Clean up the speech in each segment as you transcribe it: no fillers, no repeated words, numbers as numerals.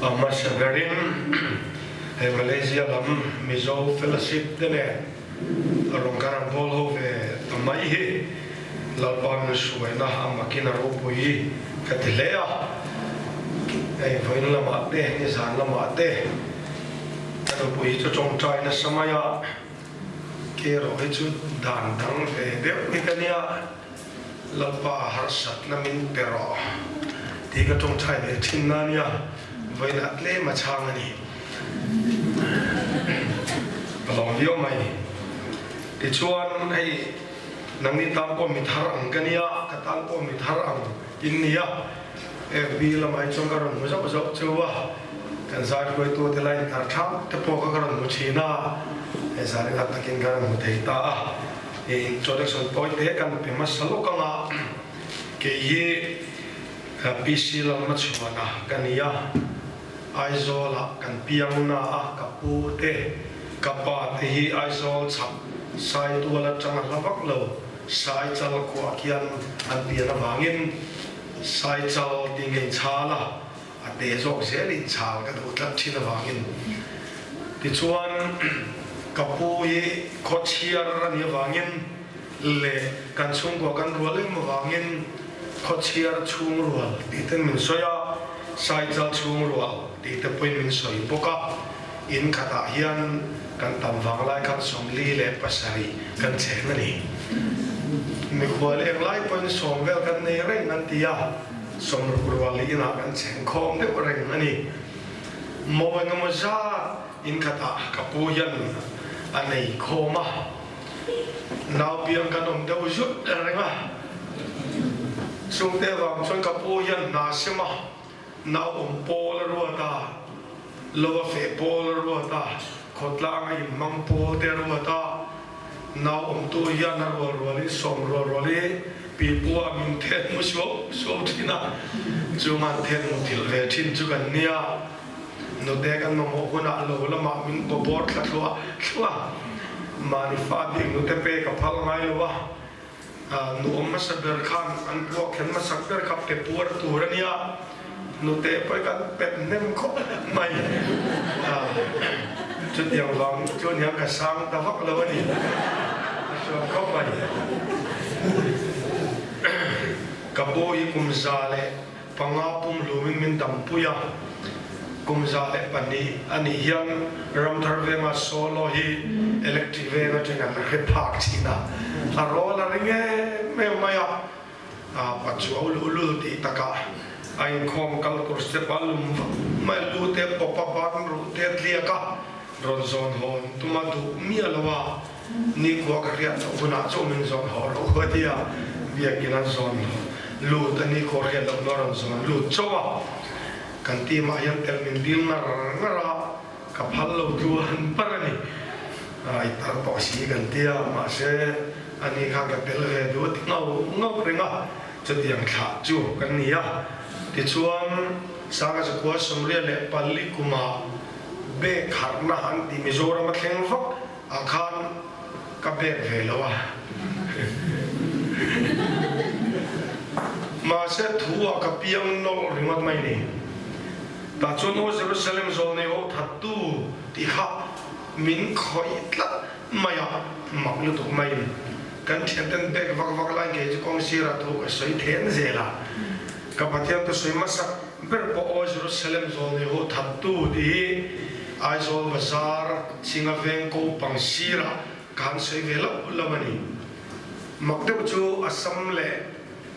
A hmasa berin hei Malaysia lam Mizo Fellowship te nen a rawn kan an bawl ho ve ta mai hi Lalpa min hruaina a makin a ropui ka ti hle a. Hei vawiin lamah te nizan lamah te ka nupui hi chu tawngtai nasa mai a, ke erawh hi chu dan dang ve deuh hi ka nia. Lalpa harsatna min pe rawh tih ka tawngtai ve thin na nia, vawiinah tlem a chhang a ni. Ka lawm viau mai. Tichuan hei nangni tan pawh mi thar ang ka nia, ka tan pawh mi thar ang in nia. FB lamah hi chuan ka rawn hmu zauh zauh cheu a, kan zai hruaitute la intar thap te pawh kha ka rawn hmu thin a, hei zan inah takin ka rawn hmu thei ta a. Introduction tawi te kan pe hmasa lawk ang a, kei hi PC Lalma chhuana ka ni a, Aizawl-ah kan piang na a, ka pu te, ka pa te hi Aizawl chhak Saitual atanga hla vak lo Saichal khuah khian an pian avangin Saichal tih ngei chhal a, a te zawk zel inchhal ka duh tlat thin avangin tichuan ka pu hi khawchhiar a nih avangin leh kan chhungkua kan rual em avangin khawchhiar chhung rual tih ten min sawi a, saichal chhung rual tih te pawhin min sawi bawk a, in khatah hian kan tam vanglai khan 47 kan cheng a ni. Mikhual englai pawhin sawm vel kan nei reng an ti a. Sawmruk rual leh inah kan cheng khawm deuh reng a ni. Mo engemaw zat in khatah ka pu hian a nei khawm a, nau piang kan awm deuh zut reng a. Chungte avang chuan ka pu hian hna sem a, nau awm pawl a ruat a, lo a feh pawl a ruat a, khawtlang a inhmang pawl te a ruat a. Nau awmtu hian a rual rualin sawm rual rual i pipu-ah min then mu suau suau thin a, chunga then mu thilh ve thin chu kan nia. Nute kan mamawh hunah lo lamah min paw bawr thla thluah thluah a, mahni fa bik nute pe ka phal ngai lo a, nu awm hmasa ber khan an puak khen hmasak ber kha pe puar tur a nia, nute pawh hi kan pet hnem khawp mai. Chutiang vang chu nia ka sang ta vak lo a ni, a hruam khawp mai. Ka pu hi kum 105 pumhlumin min dampui a, kum 102 a nih hian Ramthar venga solo hi electric veng atangin an hre phak thin a, a rawl a ring em em mai a, pa chu a ulu lul tih takah a inkhawm kal tur step a lum vak mai, lu te pawp a ban ruh te a tliak a, rawn zawn hawn tuma duh miah lo a, Nikhua ka hriat loh hunah chu min zawn haw loh huai ti a, biakin an zawn lut a, nikhua hriat loh huna rawn zawn lut chauh a, kan team ah hian tel min dil ngar ngar a, ka phal lo tluan par a ni. I tar tawh si kan ti a, mahse ani khan ka tel ve duh a ti ngau ngau reng a, chutiang thlah chu kan ni a. Tichuan Sanga Zakhua 94 kumah bag harhna an ti Mizoram a thleng vak. Ah khan ka bek ve lo a. Mahse thu ah ka piang nawlh ringawt mai ni. Tah chuan aw Jerusalem zawl nei ho that tu tih kha min khawih tlat mai a, mak lutuk maiin kan thianten bek vak vak lai kei chu kawng sirah thu ka sawi then zel a. Ka Pathian ka sawi hmasak ber pawh aw Jerusalem zawl nei ho that tu tih hi Aizawl bazar Singa veng ko pang sirah ka han sawi ve loh lo a ni. Mak deuh chu Assam leh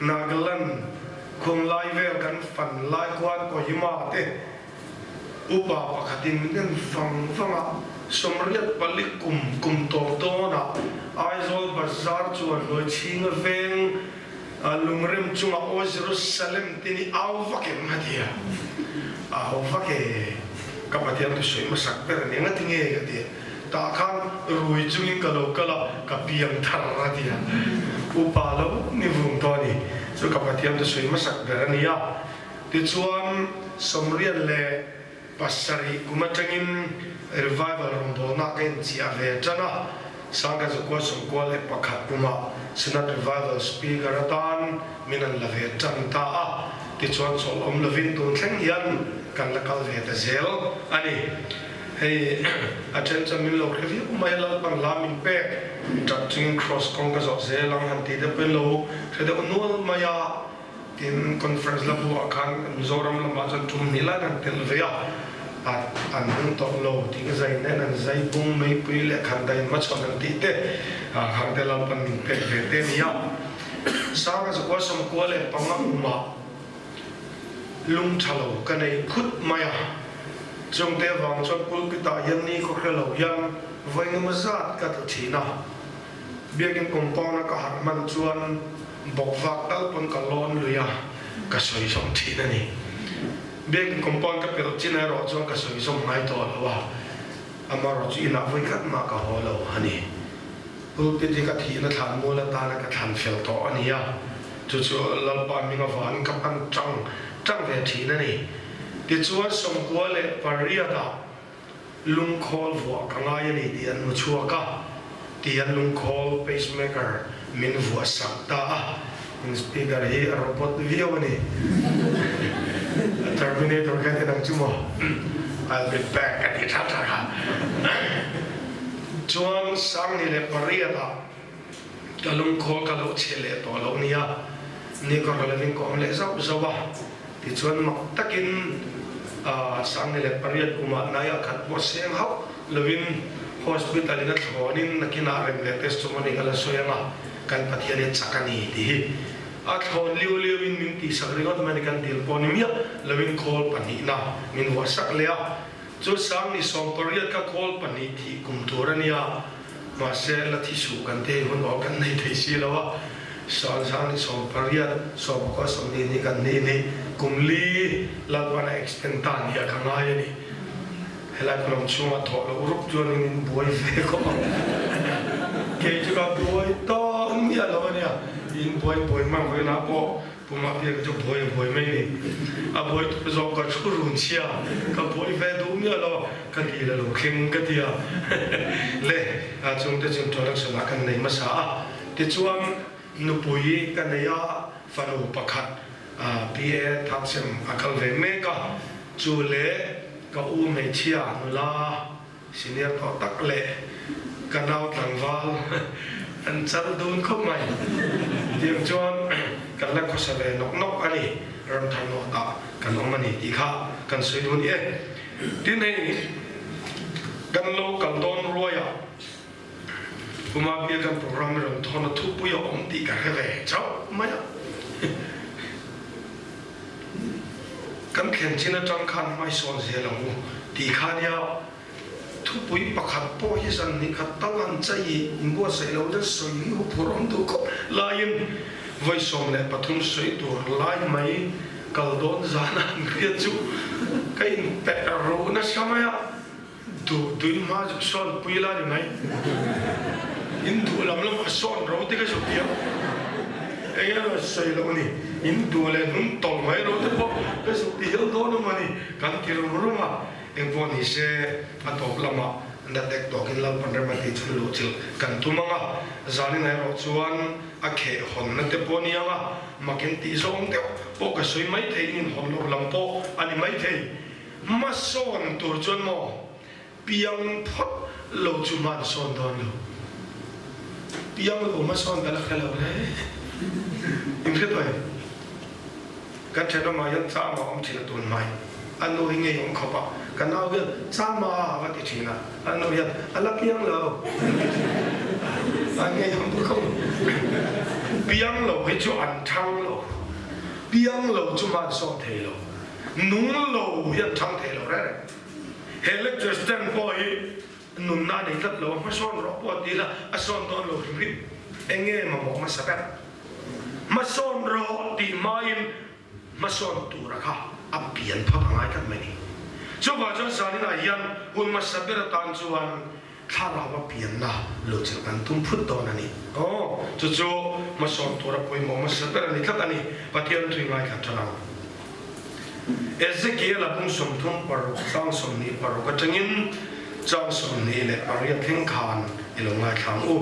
Nagaland khuang lai vel kan fan lai khuan Kohima te upa pakhatin min en vang vang a, 84 kum kum tawp dawnah Aizawl bazar chuan hnuai chhinga veng lungrem chungah Aw Jerusalem tin i au vak em a ti a, au vak e, ka Pathian thu sawi hmasak ber a ni, engati nge ka ti a, tah khan rui chungin ka lo kal a, ka piang thar a ti a, upa lo ni vung tawh a ni, chu ka Pathian thu sawi hmasak ber a ni a, tichuan 97 kum atangin Revival rawngbawlna ka inchiah ve tan a, 1991 kumah Synod Revival Speaker atan min an la ve tan ta a, tichuan chawlh awm lovin tun thleng hian kan la kal ve ta zel a ni. Hei a then chuan min lo hre viau mai a, Lalpan hla min pek tap chungin Kraws kawng ka zawh zel ang han tih te pawhin lo hre deuh nual mai a. Tin, conference la buah khan Mizoram lamah chuan tum hnih lai kan telh ve a, an hmang tawh lo tih ka zai nen an zai bung meipui leh khandai hmachhawn an tih te khang te Lalpan min pek ve te a ni a. Sanga zakua 95 umah lung tha lo ka nei phut mai a, chungte avang chuan pulpit ah hian ni khaw hre lo hian vawi engemaw zat ka tlu thin a. Biakin compound a ka harh hman chuan bawkvak tal pawn ka lawn lui a, ka sawi zawm thin a ni. Biakin compound ka pelh chin erawh chuan ka sawi zawm ngai tawh lo a, amaherawh chu inah vawi khat mah ka haw lo a ni. Pulpit hi ka thihna thlan mual atana ka thlan fel tawh a ni a, chu chu Lalpa hming avangin ka pan tang tang ve thin a ni. Tichuan 98 ah Lungkhawl vuah ka ngai a ni tih an hmu chhuak a, ti an lungkhawl pacemaker min vuah sak ta a, in speaker hi a robot viau a ni. A terminator kha ti nang chu maw? I'll be back a ti tha tha kha. Chuan 18 ah ka lungkhawl ka lo chhe leh tawh loh nia, ni ka rawn lovin ka awm leh zauh zauh a. Tichuan mak takin 18 kumah hnaiah khat pawh seng hauh lovin hospital in a thlawnin nakinah rem leh testimony ka la sawi ang a, kan Pathian hi chak a ni tih hi a thlawn liu liu in min tihsak ringawt mai a ni, kan dil pawh ni miah lovin khawl pahnihna min vuahsak leh a, chu 18 kha khawl pahnih thih kum tur a nia. Mahse, la thi suh kan te hun awh kan nei thei si lo a, 18, 19 20 ni kan nih ni kum li Lalpan a extend ta nia ka ngai a ni. Helai ka lawm chhungah thawh loh rup chuan in in buai ve khawp ang. Kei chu ka buai tawn miah lo a nia, in buai buai hman vawiinah pawh Puma biak chu buai a buai mai ni. A buai tur zawk ka thu run chhia, ka buai ve duh miah lo, ka dil a lo thleng ka ti a. Le, chungte chu introduction ah kan nei hmasa a. Tichuan, nupui ka nei a, fanu pakhat PA Thapsem a kal ve mek a, chu leh ka u hmeichhia nula, Senior tawh tak leh ka nau tlangval an chal dun khawp mai. Tiang chuan kan la khawsa ve nawk nawk a ni, ramthar nawtah kan awm a ni tih kha kan sawi dun i e. Tin hei kan lo kal dawn ruaiah Puma bial kan program i rawn thawn a thupui a awm tih ka hre ve chauh mai a. Kan thlen chin atang khan hmaisawn zel ang u tih kha nia thupui pakhat pawh hi zan hnih khat tal an chai i inbuatsaih lo hian sawi hi huphurh awm duh khawp laiin vawi 13 sawi tur lai mai kal dawn zana an hriat chu ka inpeh ruh nasa mai a. Duh tui hma zuk sawn pui la ni mai. In duh lam lam a sawn ro te ka zuk ti a. Eng emaw sawi loh ni. In duh leh hnung tawlh mai ro te pawh ka zuk ti hial dawn emaw ni kan ti rum rum a. Eng pawh ni se a tawp lamah na tek tawkin Lalpan rem a tih chuan luh chilh kan tum ang a. Zanin erawh chuan a kheh hawnna te pawh ni ang a, makin tih zawng deuh pawh ka sawi mai thei in inhawn loh lam pawh a ni mai thei. Hmasawn tur chuan maw piang phawt lo chu hma an sawn dawn lo. Piang lo hmasawn ka la hre lo le. In hre tawh em? Kan thenawmah hian chama awm thin a tun mai. A nu hi ngei awm khawp a, ka nau hian chama a va ti thin a, a nu hian a la piang lo a ti thin a. A ngei awm khawp. Piang lo hi chu an thang lo. Piang lo chu hma an sawn thei lo. Nung lo hi an chhang thei lo reng reng. He lecture stand pawh hi nunna a nei tlat lo a, hmasawn rawh pawh a ti la, a sawn dawn lo hrim hrim. Eng nge mamawh hmasa ber? Hmasawn rawh tih hmain hmasawn tura kha a pian phawt a ngai tlat mai ni. Chuvang chuan zaninah hian hun hmasa ber atan chuan Thlarau a pianna lo chilh kan tum phut dawn a ni. Aw, chu chu hmasawn tura pawimawh hmasa ber a ni tlat a ni. Pathian thui ngaithla ṭan ang. Ezekiel a bung 36 chang 26 aṭangin chang 28 thleng khan i lo ngaithla ang u.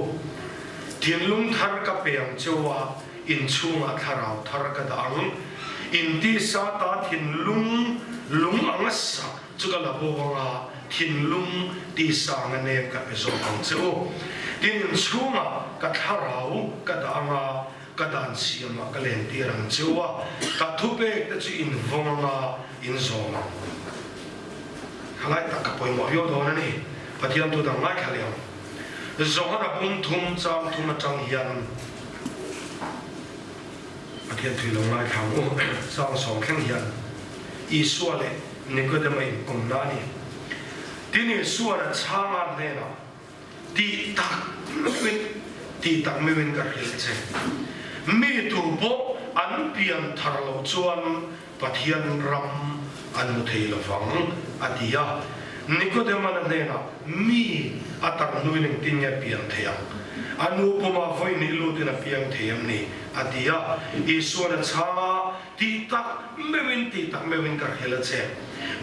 Thinlung thar ka pe ang cheu a, inchhungah thlarau thar ka dah ang. Intisa ta thinlung. Lung anga sak chu ka la bo anga thinlung tisa anga nem ka pe zawk ang che u. Tin, inchhungah ka thlarau ka dah anga ka dan siamah ka lentir ang che u a, ka thupek te chu in vawng anga in zawm ang. Khalai tak ka pawimawh viau dawn a ni, Pathian tu dang ngaithla leh ang. Johana bung thum chang thum atang hian Pathian thui lo ngaithla ang u, chang sawm thleng hian Isua leh Nikodema inkawmna a ni. Tin, Isua'n a chhang a hnenah, Tih tak meuhin, tih tak meuhin ka hrilh che. Mi tu pawh an pian thar loh chuan Pathian ram an hmu thei lo vang, a ti a. Nikodema'n a hnenah, Mi a tar hnuin engtin nge pian thei ang? A nu puma vawi hnih lutin a piang thei em ni? a ti a. Isua'n a chhang a, Tih tak meuhin, tih tak meuhin ka hrilh a che.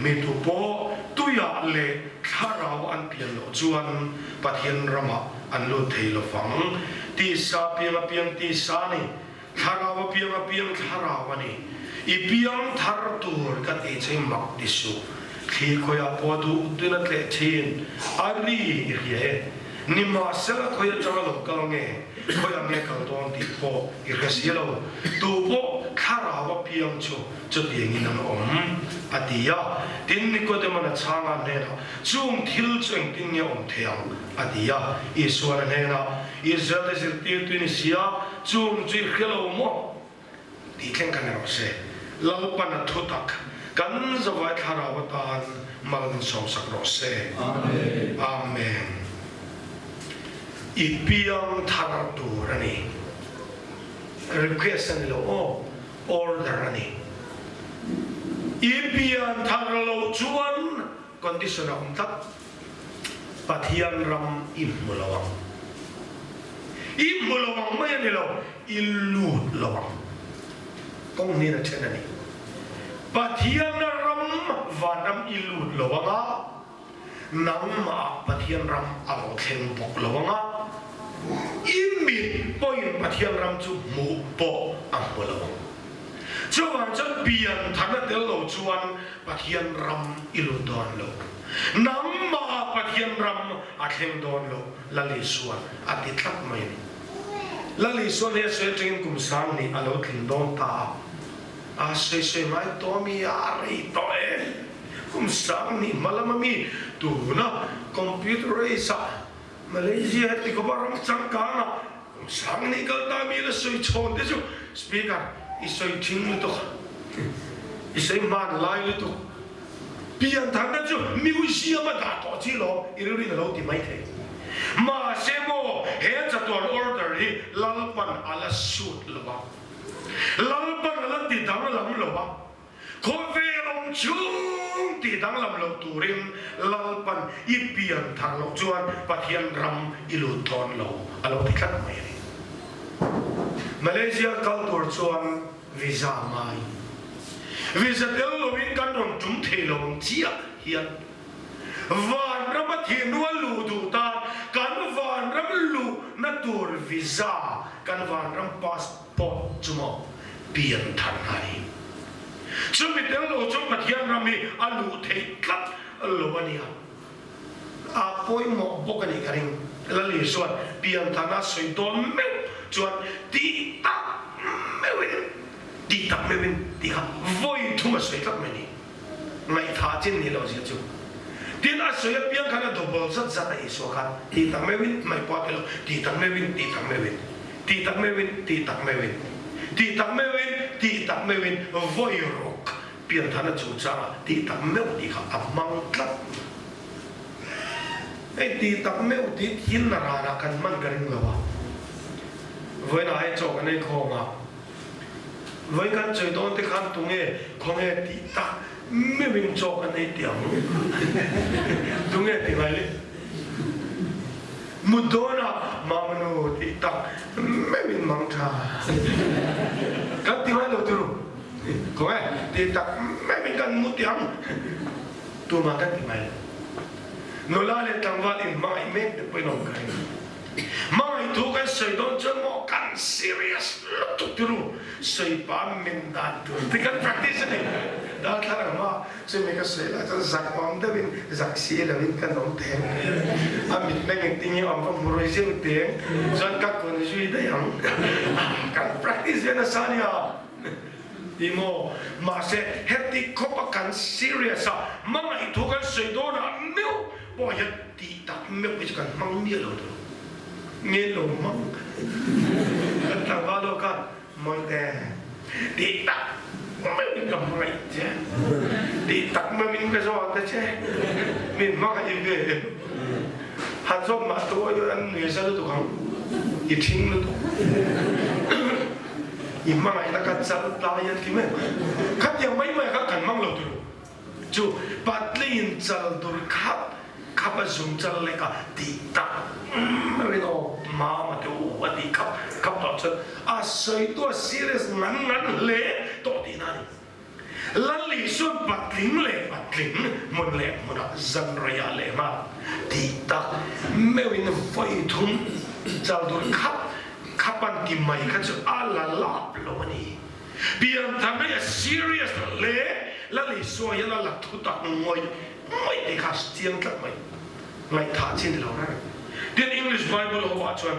Mi tu pawh tuiah leh thlarau an pian loh chuan Pathian ramah an lut thei lo vang. Tisa piang a piang tisa a ni, thlarau a piang a piang thlarau a ni. I piang thar tur ka tih che i mak ti suh. Thli khawiah pawh a duh duin a tleh thin, a ri i hria e. Nimahsela khawi atanga lo kal nge, khawiah nge kal dawn tih pawh i hre si lo. Tu pawh thlarau a piang chu chutiangin an awm, a ti a. Tin, Nikodema'n a chhang a hnenah, Chung thil chu engtin nge awm thei ang? a ti a. Isua'n a hnenah, Israel-te zirtirtu i ni si a, chung chu i hre lo maw? Tih thleng kha ni rawh se. Lalpan a thutak kan zavai thlarau atan mal min sawmsak rawh se. Amen. I piang thar tur a ni. Request a ni lo aw, order a ni. I pian thar loh chuan condition a awm tlat. Pathian ram i hmu lo ang. I hmu lo ang mai a ni lo, i lut lo ang. Kawng hnin a then a ni. Pathian ram vanram i lut lo ang a, nangmah Pathian ram a lo thleng bawk lo ang a, i mit pawhin Pathian ram chu hmuh pawh a hmu lo ang. Chuvang chuan piantharna tel lo chuan Pathian ram i lut dawn lo. Nangmah Pathian ram a thleng dawn lo, Lal Isuan a ti tlat mai a ni. Lal Isuan hi a sawi atangin kum 10,000 a lo tling dawn ta a, a sawi sawi ngai tawh mi a rei tawh e. Kum 10,000 hma lama mi tuna computer age ah Malaysia heti khawpa ram changkang ah kum 10,000 kal ta mi la sawi chhawn te chu Speaker i sawi thing lutuk i sawi hmanlai lutuk. Piantharna chu museum a dah tawh chi lo i rilruin a lo ti mai thei. Mahse maw he chatuan order hi Lalpan a la suit lo a, Lalpan a la ti danglam lo a, khawvel awm chhung ti danglam lo turin Lalpan i pianthar loh chuan Pathian ram i lut dawn lo a lo ti tlat mai a ni. Malaysia kal tur chuan Visa ngai. Visa tel loin kan rawn tum thei lo ang chiah hian vanram a thihnu a luh duh tan kan vanram luhna tur visa, kan vanram passport chu maw pian thar hna ni. Chumi tel lo chuan Pathian ram hi a luh theih tlat lo a nia. A pawimawh bawk a nih ka ring. Lal Isua'n pianthan a sawi dawn meuh chuan tih tak meuhin, tih tak meuhin tih kha vawi thum a sawi tlat mai a ni. Ngaihtha chin nih loh zia chu. Tin, a sawi apiang khan a double zat zat a Isua khan tih tak meuhin hmaih pawh a ti lo, tih tak meuhin, tih tak meuhin, tih tak meuhin, tih tak meuhin, tih tak meuhin, tih tak meuhin vawi ruk Pianthana chungchangah tih tak meuh tih kha a hmang tlat. Hei tih tak meuh tih thin na ranah kan hman ka ring lo a. Vawiinah hei chaw kan ei khawm a, vawiin kan chawi dawn te khan tunge khawnge tih tak meuhin chaw kan ei tih ang. Tunge ti ngai le? Mut dawnah Mamanu tih tak meuhin mang tha kan ti ngai lo turu. Khawnge tih tak meuhin kan mu tih ang tumah kan ti ngai lo. Nula leh tlangval in hmangaih mek te pawhin awm ka ring. Hmangaih thu kan sawi dawn chuan maw kan serious lutuk turu sawi pa min dan tur ti kan practice a ni. Darthlalang hma chumi ka sawi lai chuan zak awm deuhin zak si loin kan awm teng. A mitmeng engtin nge awm ka hmu rui zeuh teng chuan ka kun zui daih ang. Kan practice ve nasa nia. Ti maw? Mahse heti khawpa kan serious a, hmangaih thu kan sawi dawnah meuh pawh hian tih tak meuh hi chu kan hmang miah lo tur. Nge lo hmang kan tlangval ho khan Mawite tih tak meuhin ka hmangaih che, tih tak meuhin ka zawt a che, min hmangaih ve em? Han zawt mah tu awi an nui za lutuk ang, i ṭhing lutuk. I hmangaihna ka chal tlai an ti mai ang. Khatiang mai mai kha kan hmang lo tur. Chu patlingin chal dur khap khap a zum chal lek a tih tak meuhin aw mama te u a tih khap khap tawh chuan a sawi tu a serious ngan ngan hle tawh tihna a ni. Lal Isuan patling leh patling hmun leh hmunah zan reiah leh nghal tih tak meuhin vawi thum chal dur khap khap an ti mai kha chu a la lap lo a ni. Pianthar hi a serious hle, Lal Isua hian a la thutak ngawih ngawih tih kha a chiang tlat mai. Ngaihthah chi ni lo reng. Tin, English Bible ho ah chuan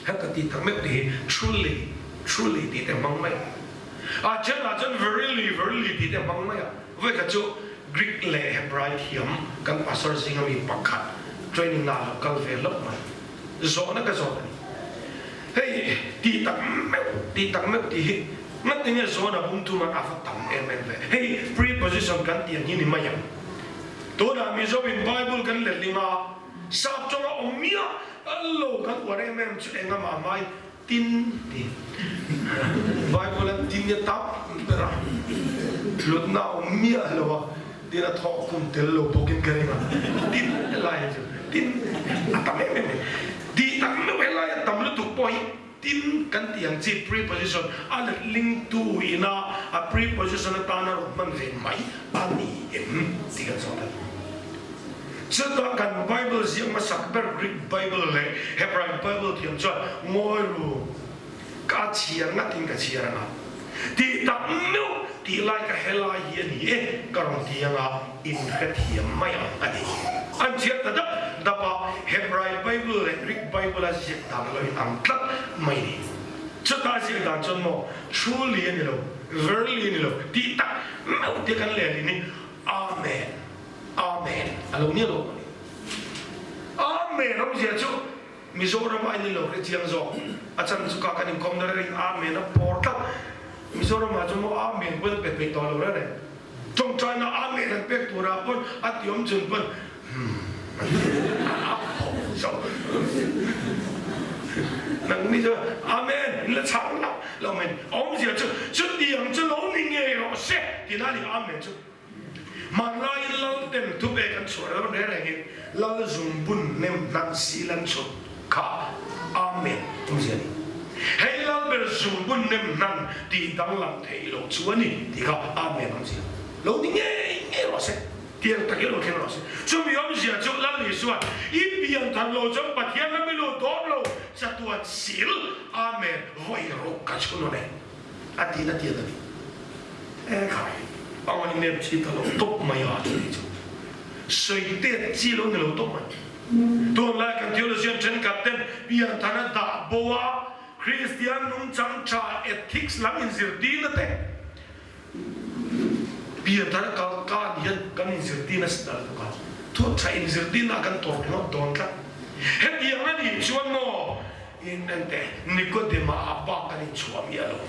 heta tih tak meuh tih hi truly, truly tih te hmang mai a. A then ah chuan verily, verily tih te hmang mai a. Vawikhat chu Greek leh Hebrai thiam kan pastor zinga mi pakhat training ah lo kal ve hlauh mai. Zawhna ka zawt a ni. Hei tih tak meuh, tih tak meuh tih hi ngati nge zawhna bum thum an a va tam em em ve. Hei preposition kan tih ang hi ni mai ang. Tunah Mizo-in Bible kan letling a, sap tawnga awm miah lo kan uar em em chu engah mah tin tih Bible an tin a tam ber a, hlutna a awm miah lo a, tin a thawh kum tel lo bawkin ka ring a, tin helai hi chu tin a tam em em mai. Tih tak meuh helai a tam lutuk pawh hi tin kan tih ang chi preposition a letling tu ina a preposition atana rawn hman ve mai a ni em tih kan zawt a ni. Chutah kan Bible ziak hmasak ber Greek Bible leh Hebrai Bible thiam chuan ngawi ru, ka chhiar ngatin ka chhiar anga, tih tak meuh tih lai ka helai hi a ni e ka rawn ti anga in hrethiam mai ang a ti. An chhiar ta dap dap a, Hebrai Bible leh Greek Bible a ziak dan lo in ang tlat mai ni. Chutah ziak dan chuan maw truly a ni lo, verily a ni lo tih tak meuh te kan leh ni Amen. Amen a lo nia lo a ni. Amen awmzia chu Mizoram a in lo hre chiang zawk. A chan chu ka kan inkawm na reng Amen a pawr tlat. Mizoram ah chu maw Amen pawn an pe peih tawh lo reng reng. Tawngtaina Amen an pek turah pawn a ti awm chun pawn hmm a pawh zo. Nangni chu Amen in la chhang lo lo mai. Awmzia chu chutiang chu lo ni ngei rawh se tina a ni Amen chu. Hmanlaiin lal tem thupe kan chhuah lo reng rengin lal zungbun nem hnan sil an chhut kha Amen awmzia a ni. Hei lal ber zungbun nem hnan tih danglam theih loh chu a ni tih kha Amen awmzia lo ni ngei ngei rawh se, tiang tak hi lo thleng rawh se. Chumi awmzia chu Lal Isuan i pian thar lo chuan Pathian ram i lut dawn lo chatuan sil Amen vawi rawh ka chhun awn e. A ti na tiat a ni. E khai, a ngaih nep chi ta lo tawp mai a chutih chu. Sawi tet chi lo ni lo tawp mai. Tunlai kan theologian thenkhat ten pianthana dah bo a Kristian nungchang tha ethics lam inzirtirna te pianthana kal kan hian kan inzirtirna si ta lutuk a, thu tha inzirtirna kan tawp ringawt dawn tlat. Hetiang a nih chuan maw In en teh, Nikodema ah bak kan inchhuah miah lo.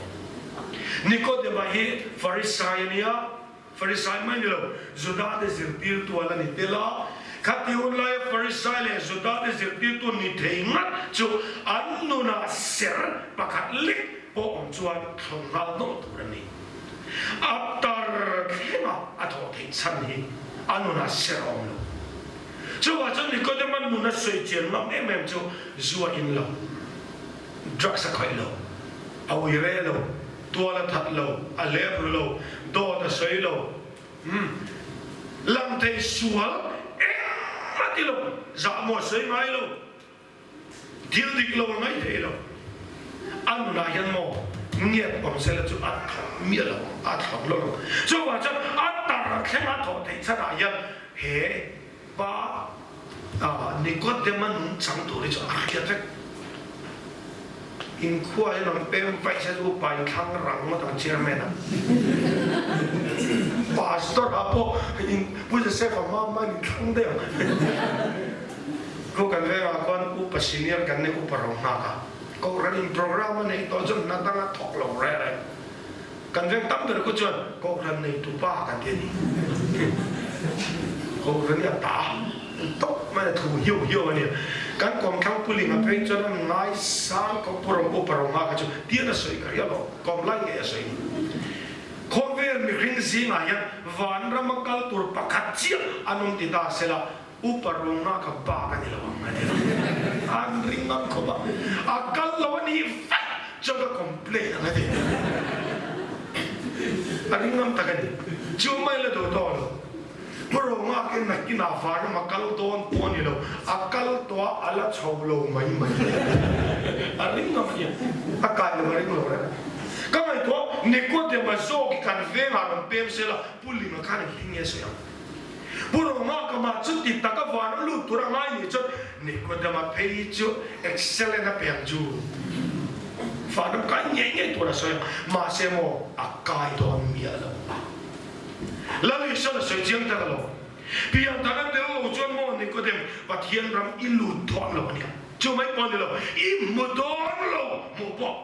Nikodema hi Farisai a nia, Farisai mai ni lo, Juda te zirtirtu a la ni tel a. Khati hun laia Farisai leh Juda te zirtirtu ni thei ngat chu an nunah ser pakhat lek pawh awm chuan thlawn nghal nawlh tur a ni. A tar thlenga a thawh theih chhan hi a nunah ser a awm lo. Chuvah chuan Nikodema nun a sawi chian ngam em em chu zu a in lo, drugs a khawih lo, a ui re lo, tual a that lo, a lep ru lo, dawt a sawi lo, umm lang thei sual engmah ti lo, zahmawh a sawi ngai lo. Thil dik lo a ngaih theih lo. A nunah hian maw Ngiat awm sela chu a thawk miah lo ang, a thlawt lo ang. Chuvang chuan a tar thleng a thawh theih chhanah hian he pa Nikodema nungchang tur hi chu a hriat vek. Inkhua hian an pem vaih se chu upa in thlang rang ngawt ang chairman a. Pastor ah pawh in Pu Joseph a hma hma in thlang daih ang. Khu kan vengah khuan upa senior kan nei upa ro nghak a. Kohhran in program a neih tawh chuan hna danga thawk lo reh reng. Kan veng tam ber khu chuan Kohhran neitu pa kan ti a ni. Kohhran hi a ta tawp mai a, thu hiau hiau a nia. Kan kawmthlang puling a phei chuan an ngaisang khawp pu rawng upa rawng nghak kha chu tian a sawi ka ria lo, kawm lai ngei a sawi ni. Khawvel mihring zingah hian vanrama kal tur pakhat chiah an awm ti ta sela, Upa runga ka bak a ni lo ang a ti lo. An ring ngam khawp a, a kal lo a nih vaih chuan ka complain ang a ti. A ring ngam tak a ni. Chu mai la duh tawh lo. Pu Ronga khi nakinah vanram a kal dawn pawh a ni lo, a kal tawh a, a la chho lo mai mai. A ring ngam a nia. A kai lo a ring lo reng. Ka ngaihtuah Nikodema zawk hi kan vengah rawn pem sela Pu Linga khan engtin nge sawi ang? Pu Roma ka mah chu ti tak a van a lut tur a ngai nih chuan Nikodema phei chu excellent a piang chu vanram kai ngei ngei tur a sawi a, mahse maw a kai dawn miah lo a. Lal Isuan a sawi chiang tak alo. Pianthar a tel lo chuan maw Nikodem Pathian ram i lut dawn lo a nia. Chu mai pawh a ni lo, i hmu dawn lo hmuh pawh.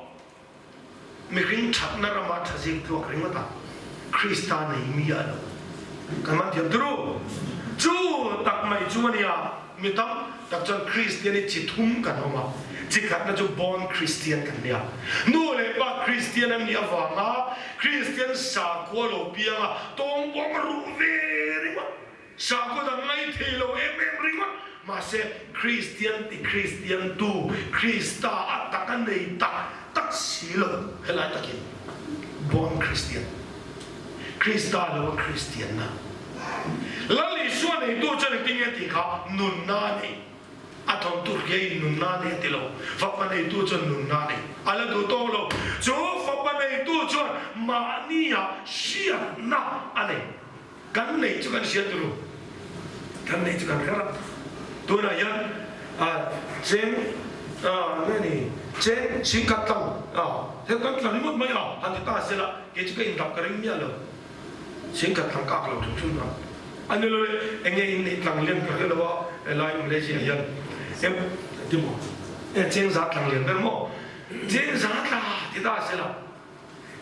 Mihring thatna rama tha zik tluak ringawt a, Krista nei mi a lo. Kan man thiam turu. Chu tak mai chu a nia, mi tam tak chuan Kristian hi chi thum kan awm a, chi khatna chu born Christian kan nia. Nu leh pa Kristian an nih avanga Kristian sakhua lo pianga tawng pawng ruh ve ringawt. Sakhaw dang ngaithei lo em em ringawt, mahse Kristian ti Kristian tu Krista a tak a nei tak tak si lo helai takin born Christian Krista lo a Kristian na Lal Isua neitu chuan engtin nge tih kha nunna a nei a thawmtu hriain nunna a nei a ti lo fapa neitu chuan nunna a nei a la duh tawk lo chu fapa neitu chuan mahnia hriatna a nei. Kan neih chu kan hriat turu, kan neih chu kan hre rang. Tunah hian cheng nge ni cheng chhingkhat tlang he kan tla ringawt mai a han ti ta sela kei chu ka indap ka ring miah lo. Chhingkhat tlang kak lo hrim hrim rang a ni lo le enge in neih tlang lian ka hre lo a helai Malaysia hian em ti maw e cheng za tlang lian ber maw cheng za tla ti ta sela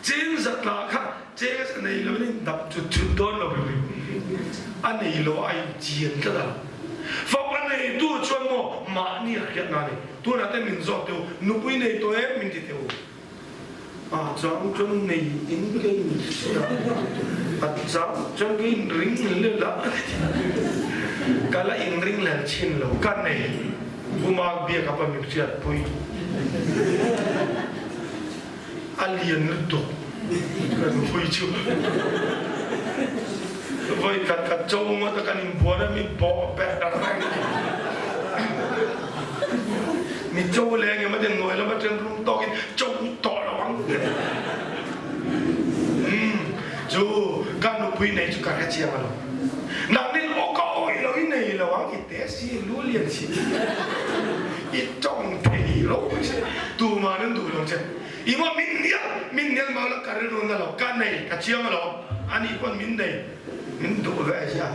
Cheng zatla kha cheng a nei lo in dap chut chut dawn lo ri a nei lo a in chian tlat a. Fapa nei tu chuan maw mahni a hriat na ni. Tunah te min zawt teh u, nupui nei tawh em min ti teh u. A chang chuan nei in ka in hria, a chang chuan ka in ring lel a, ka la in ring lel chin lo ka nei. Puma biak a pa min hriatpui. A lian lutuk ka nupui chu voi khat khat cho ngawt a kan inbuan a mi bawh ber reng mi cho le engemaw ten nuai lama ṭen rum tawkin cho tawh lo ang umm chu ka nupui nei chu ka hre chiang alo nangnin aw ka awih lo i nei lo ang i te si lu lian si i tawng thei lo tumah an duh lo che. I maw min nial min nial mau la ka rilru na lo ka nei ka chiang alawm ani pawn min nei min duh ve sia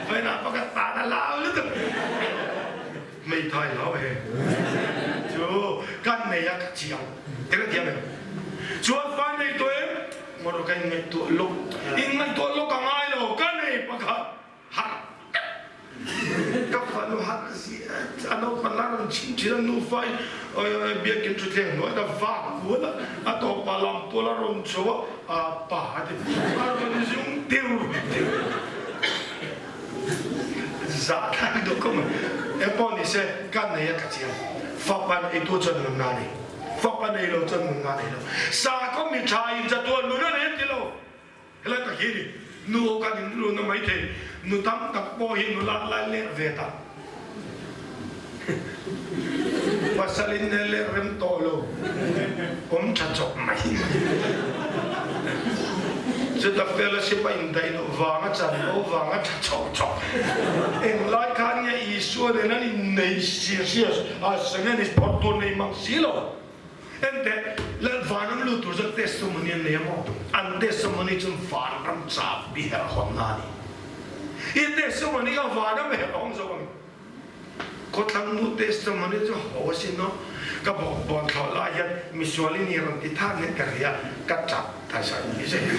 vawiinah pakhat tan a lau lutuk hmeithai lau he chu ka nei a ka chiang te ka thiam em chuan fai nei tawh em ngawt ka inngaihtuah lawk inngaihtuah lawk a ngai lo ka nei pakhat Harh ka fanu harh a naupang la rawn chhim thin a nufa in biakin thutthleng hnuai ta vak kual a a tawpa lam tual a rawn chho a a pa a ti a rawn zung tiu tiu zah thlak duh khawp mai engpawh ni se ka nei a ka chiang fapa nei tu chuan nunna a nei fapa nei lo chuan nunna a nei lo sakhaw mi tha in chatuan nun a nei a ti lo. Helai tak hi ni nu aw kan in run a mai thei, nu tam tak pawh hi nula lai leh ve ta. Pasal in nel leh rem tawh lo awm tha chawp mai mai. Chuta fellowship a indaih loh vanga chanvo vanga tha chawp chawp. Englai khan nge Isua nen an innei serious a senge ni phawrh tur nei mang si lo. Enteh, Lal vanram lut tur chuan testimony an nei a maw? An testimony chuan vanram chahbi herh hawnna a ni. I testimony kha vanram herh hawng zawk a ni. Khawthlang nu testimony chu ho asin aw. Ka bawk bawn thlawh lai hian misual i ni rawn ti than hian ka ria, ka tap ta zawih zawih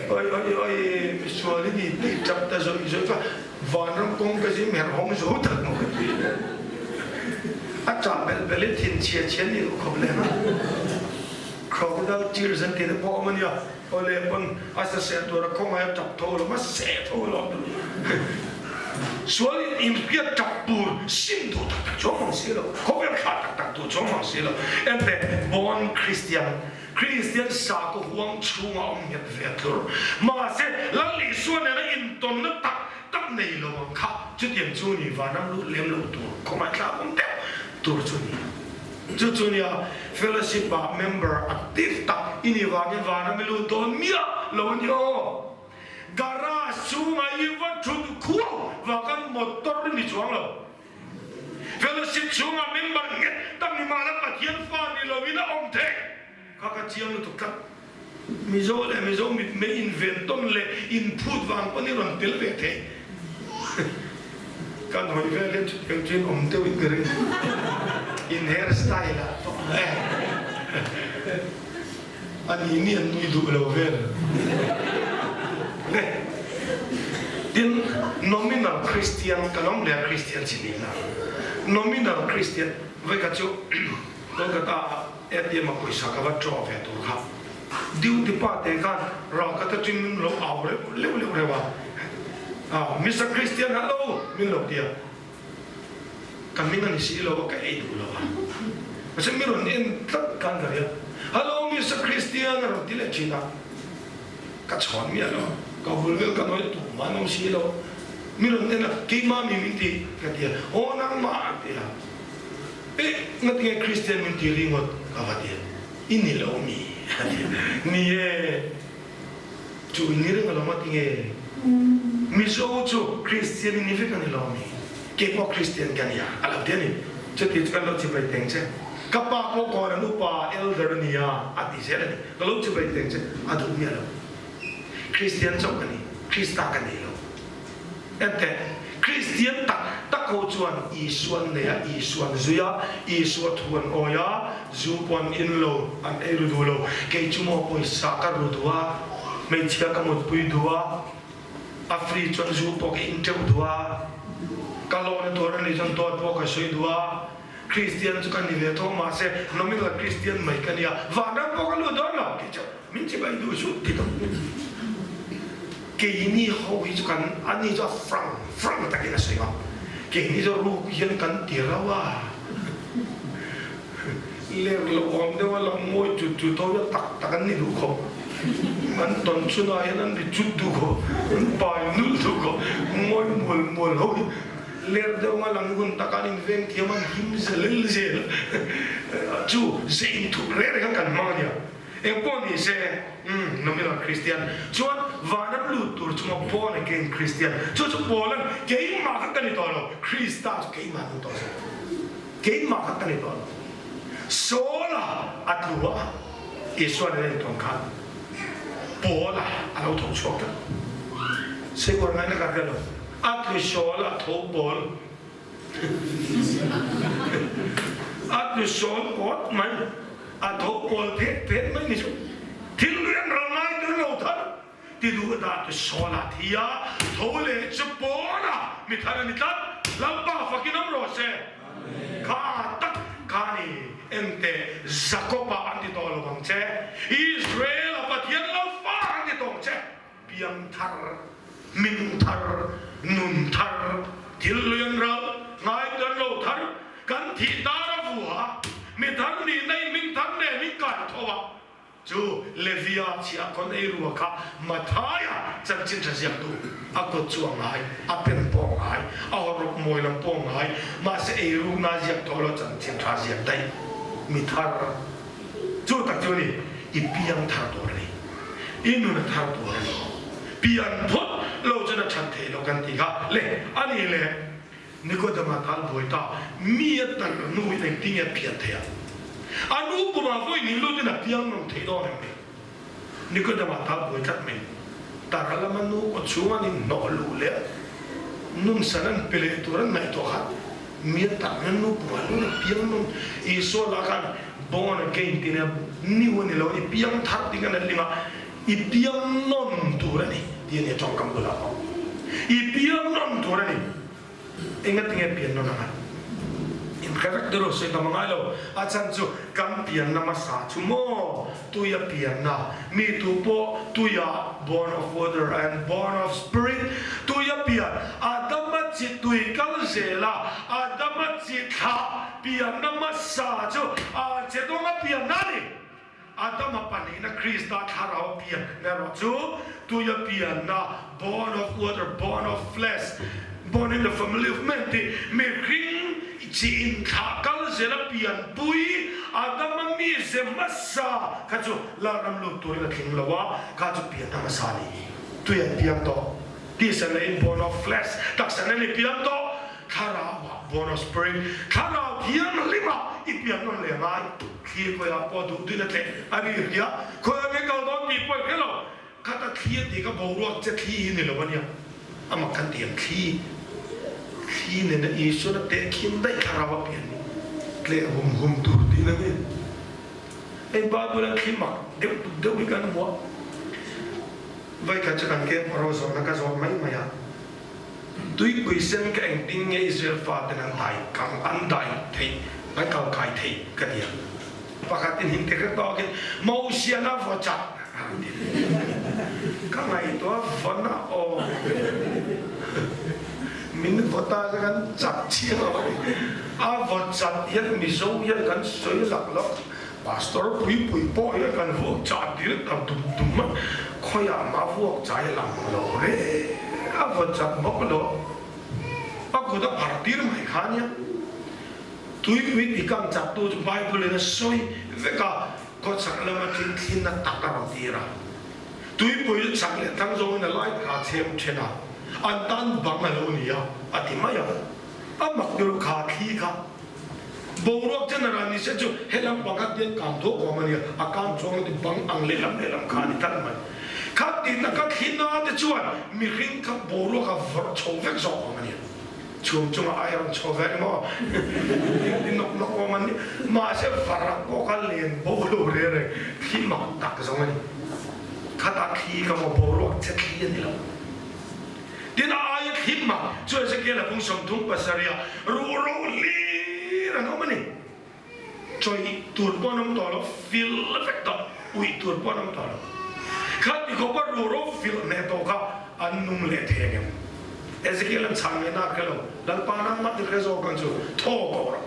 a. Oi oi oi, misual i ni tih tap ta zawih zawih kha vanram kawng ka zim herh hawng zo tak maw ka ti. A tah belh belh i thin chhia chhia ni duh khawp leh nghal. Crocodile tears an ti te pawh awm a nia. Aw le pawn a sa seh tur a khawngaih a tap tho lo ma seh tho lo. Sual in inhriat tap tur sim duh tak tak chuang mang si lo, khawvel thlah tak tak duh chuang mang si lo. Ente born Christian, Christian sakhaw huang chhunga awm nghet ve tlur. Mahse Lal Isua nena intawnna tak tak nei lo ang kha chutiang chu ni vanram lut lem lo tur khawngaih thlak awm deuh tur chu ni. Chu chu nia fellowship ah member active tak i nih vangin vanram i lut dawn miah lo a ni aw. Garage chhungah i va thut khuau vanga motor i ni chuang lo. Fellowship chhungah member nghet tak ni mahla Pathian fa ni loin a awm thei kha ka chiang lutuk tlat. Mizo leh Mizo mitmei inven tawn leh inphut vang pawn i rawn tel ve thei. Kan hawi vel hian chutiang chuan awm deuh in ka ring. In hair style ah pawh eh a ni ni an nui duh lo vel. Le tin nominal Christian kan awm leh a Christian chi nihna nominal Christian vawikhat chu Kolkata ah ATM a pawisa ka va draw ve tur kha duty pa te khan ralkhat atangin min lo au reuh leuh leuh reuh a, ah Mister Christian hello min lo ti a, ka hming a ni si lo a ka ei duh lo a, mahse mi rawn en tlat khan ka ria hello Mister Christian a rawn ti leh thin a, ka chhawn miah lo, ka bul vel ka nawi tum an awm si lo, mi rawn en a keimah mi min ti ka ti a, aw nangmah a ti a. Eh, ngatinge Kristian min ti ringawt ka va ti a, i ni lo mi? a ti a. Ni e, chu i ni reng alawm ngatinge Mizo chu Kristian i ni vek a ni lo mi? Keipawh Kristian ka nia a lo ti a ni. Chuti chu kan lo chibai teng che. Ka pa pawh kawn an upa, elder, a ni a, a ti zel a ni. Ka lo chibai teng che, a duh miah lo. Kristian chauh ka ni, Krista ka ni lo. Enteh, Kristian tak tak ho chuan Isua an nei a, Isua an zui a, Isua thu an awi a, zu pawh an in lo, an ei ru duh lo. Kei chu maw pawisa ka ru duh a, hmeichhia ka mutpui duh a, a free chuan zu pawh ka in teuh duh a, ka lawna tur a nih chuan dawt pawh ka sawi duh a, Kristian chu ka ni ve tho mahse nominal Kristian mai ka nia, vanram pawh ka lut dawn lo, kei chu. Min chibai duh chu ti tawh. Keini ho hi chu kan ani chu a frank frank takin a sawi a, keini chu ruk hian kan ti rauh a. Ler lo awm deuh a lang mawi chut chut ho hi a tak tak an ni duh khawp. An tawn chhunah hian an ri chut duh khawp, an pai nulh duh khawp, ngawi mual mual ho hi ler deuh anga lang hun taka an inveng thiam an him zel zel chu ze inthup reng reng a kan hmang a nia. Engpawh ni se, umm, nominal Christian chuan vanram lut tur chunga born again Christian chu chu Paula'n keimah kha ka ni tawh lo, Krista chu keimah an ni tawh zawk. Keimah kha ka ni tawh lo. Saula a tlu a, Isua nen a intawn khan Paula a lo tho chhuak tlat. Seikuar ngaihna ka hre lo. A tlu Saula a tho Paul. A tlu sawn pawt mai, a tho pawl phet phet mai ni chu. Thil rian ral ngai tur lo thar ti duh dah chu sawn a thi a, tho leh chu pawn a mi thar a ni tlat. Lalpa fakin awm rawh se. Kha tak kha ni enteh Jakob-a an ti tawh lo ang che, Israel-a Pathian lo fa an ti tawh ang che. Piang thar, hming thar, nun thar, thil lian ral, ngai kan lo thar, kan thih tar a vua, mi thar nihna in hming thar nen in kai tho a. Chu Levia chhiah khawn ei rua kha Mathaia chanchin tha ziaktu a kut chu a ngai, a pen pawh a ngai, a hawrawp mawi lam pawh a ngai, mahse ei rukna ziak tawh lo chanchin tha ziak daih mi thar chu tak chu a ni. I piang thar tur a ni. I nun a thar tur a ni. Pian phawt lo chuan a that theih lo kan ti kha le a ni le. Nikodema tal buai ta, mi a tar hnu in engtin nge a pian theih a? A nu kumah vawi ni lutin a piang nawm theih dawn em ni? Nikodema tal buai tlat mai. Tar a lama nu kaw chhung an inhnawh luh leh nun san an pe leh tur an ngaihtuah khan mi a tar hnu nu kumah lutin a piang nawm. Isua lah khan born again tih nia new a ni lo, i piang thar tih khan a ling a, i piang nawn tur a ni tih a ni a tawngkam bulah pawh. I piang nawn tur a ni. Engati nge pian nawn anga? Inhre vek deuh lo sawi tam a ngai lo. A chhan chu kan pianna hmasa chu maw tuia pianna, mi tu pawh tuia, born of water and born of spirit, tuia pian, Adama chi tui kal zela Adama chi thlah pianna hmasa chu a che dawnga pianna a ni. Adama pahnihna Krista thlarau pian erawh chu tuia pianna, born of water, born of flesh, born in the family of man tih mihring chi inthlah kal zela pianpui Adama mize hmasa kha chu Lalram lut turin a tling lo a, kha chu pianna hmasa a ni. Tui an piang tawh. Tisa nei in born of flesh, taksa nei in piang tawh. Thlarau-ah born of spirit, thlarau thianghlimah i pian nawn leh ngai. Thli khawiah pawh duh duhin a tleh a ri hria. Khawiah nge kal dawn tih pawh i hre lo. Khata thli a tih kha boruak che thli hi ni lo a nia. Amah kan ti ang thli thli nena Isuan a tehkhin daih thlarau a pian ni. Tleh hum hum tur tihna ni. Hei Bible an thli mak deuh deuh hi kan hmu a. Vaikhat chu kan camp ro zawhna ka zawt mai mai a. Tuipui sen ka engtin nge Israel faten an dai kang an dai theih an kal kai theih ka ti a. Pakhat in hinte hre tawkin Mosiana vaw chat a rawn ti. Ka ngaihtuah vawn a aw min vaw ta chu kan chat chiang lo a ni. A vaw chat hian Mizo hian kan sawi lak lawk Pastor pui pui pawh hian kan vuak chah tir ta dum dum a, khawiah mah vuak chai a lang lo reng a, vaw chat bawk lo. A kut a phar tir mai kha nia. Tuipui ti kang chat tu chu Bible in a sawi vek a, khawchhak lama thin thlin na tak a rawn tir a. Tuipui chu chhak leh thlang zawngin a lai takah a chhem then a, an tan bang a lo ni a, a ti mai a. A mak deuh kha thli kha. Boruak general ni se chu helam pakhat hian kang duak awm a nia, a kang chuang lo ti bang ang lehlam lehlam kha a ni tlat mai. Kha ti taka thli na te chuan mihring kha boruak a vawrh chho vek zawk awm a nia. Chhum chungah ai rawn chho ve emaw ti nawk nawk awm an ni. Mahse varak pawh kha len bo lo reng reng thli mak tak zawng a ni. Khatah thli kha maw boruak che thli a ni lo. Tin, a aia thlim mak chu Ezekiel a bung 37 ah ruhro hlir an awm a ni. Chawih tur pawh an awm tawh lo, fil vek tawh, uih tur pawh an awm tawh lo. Khati khawpa ruhro fil hneh tawh kha an nung leh thei ang em? Ezekiel an chhan ngei na hre lo, Lalpa nangmah ti hre zawk ang chu, thaw ko rawh.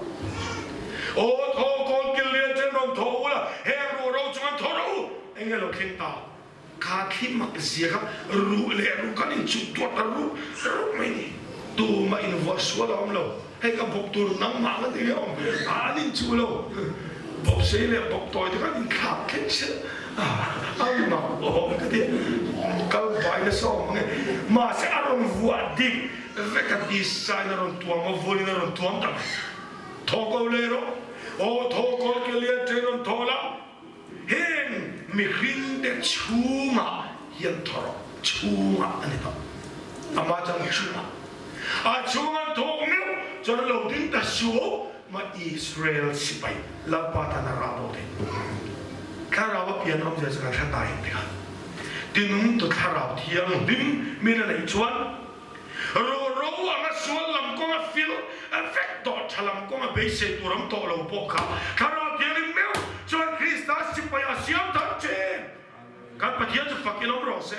Aw thaw kawl kil lian chen rawn thaw ula, heng ruhro chungan thaw rawh u, eng nge lo thleng ta? Kha thli mak zia kha ruh leh ruh kan inchuh tuah ta ruh ruh mai ni. Tumah invuah sual a awm lo. Hei ka bawp tur nangmah nga ti nge awm a an inchuh lo. Bawp sei leh bawp tawi te khan inthlak thleng se a mak awm ka ti. Kal bai nasa awm ang e. Mahse a rawn vuah dik vek a design a rawn tuam a vualin a rawn tuam ta mai. Thaw ko leh rawh. Aw thaw kawl ke lian ṭhen rawn thaw la. Heng mihringte chhungah hian thawrawh chhungah a ni tawh. Amah chuan chungah a chhung an thawk meuh chuan a lo ding ta suau mah Israel sipai Lalpa tan a rah bo thei. Thlarau a pian awmzia chu kan hre ta em tikah tinung tu thlarau thianghlim min a neih chuan Ro ro anga sual lam kawnga fil a vek tawh tha lam kawnga beisei tur awm tawh lo pawh kha Thlarau Thianghlim meuh chuan Krista sipai a siam thar thin. Kan Pathian chu fak in awm rawh se.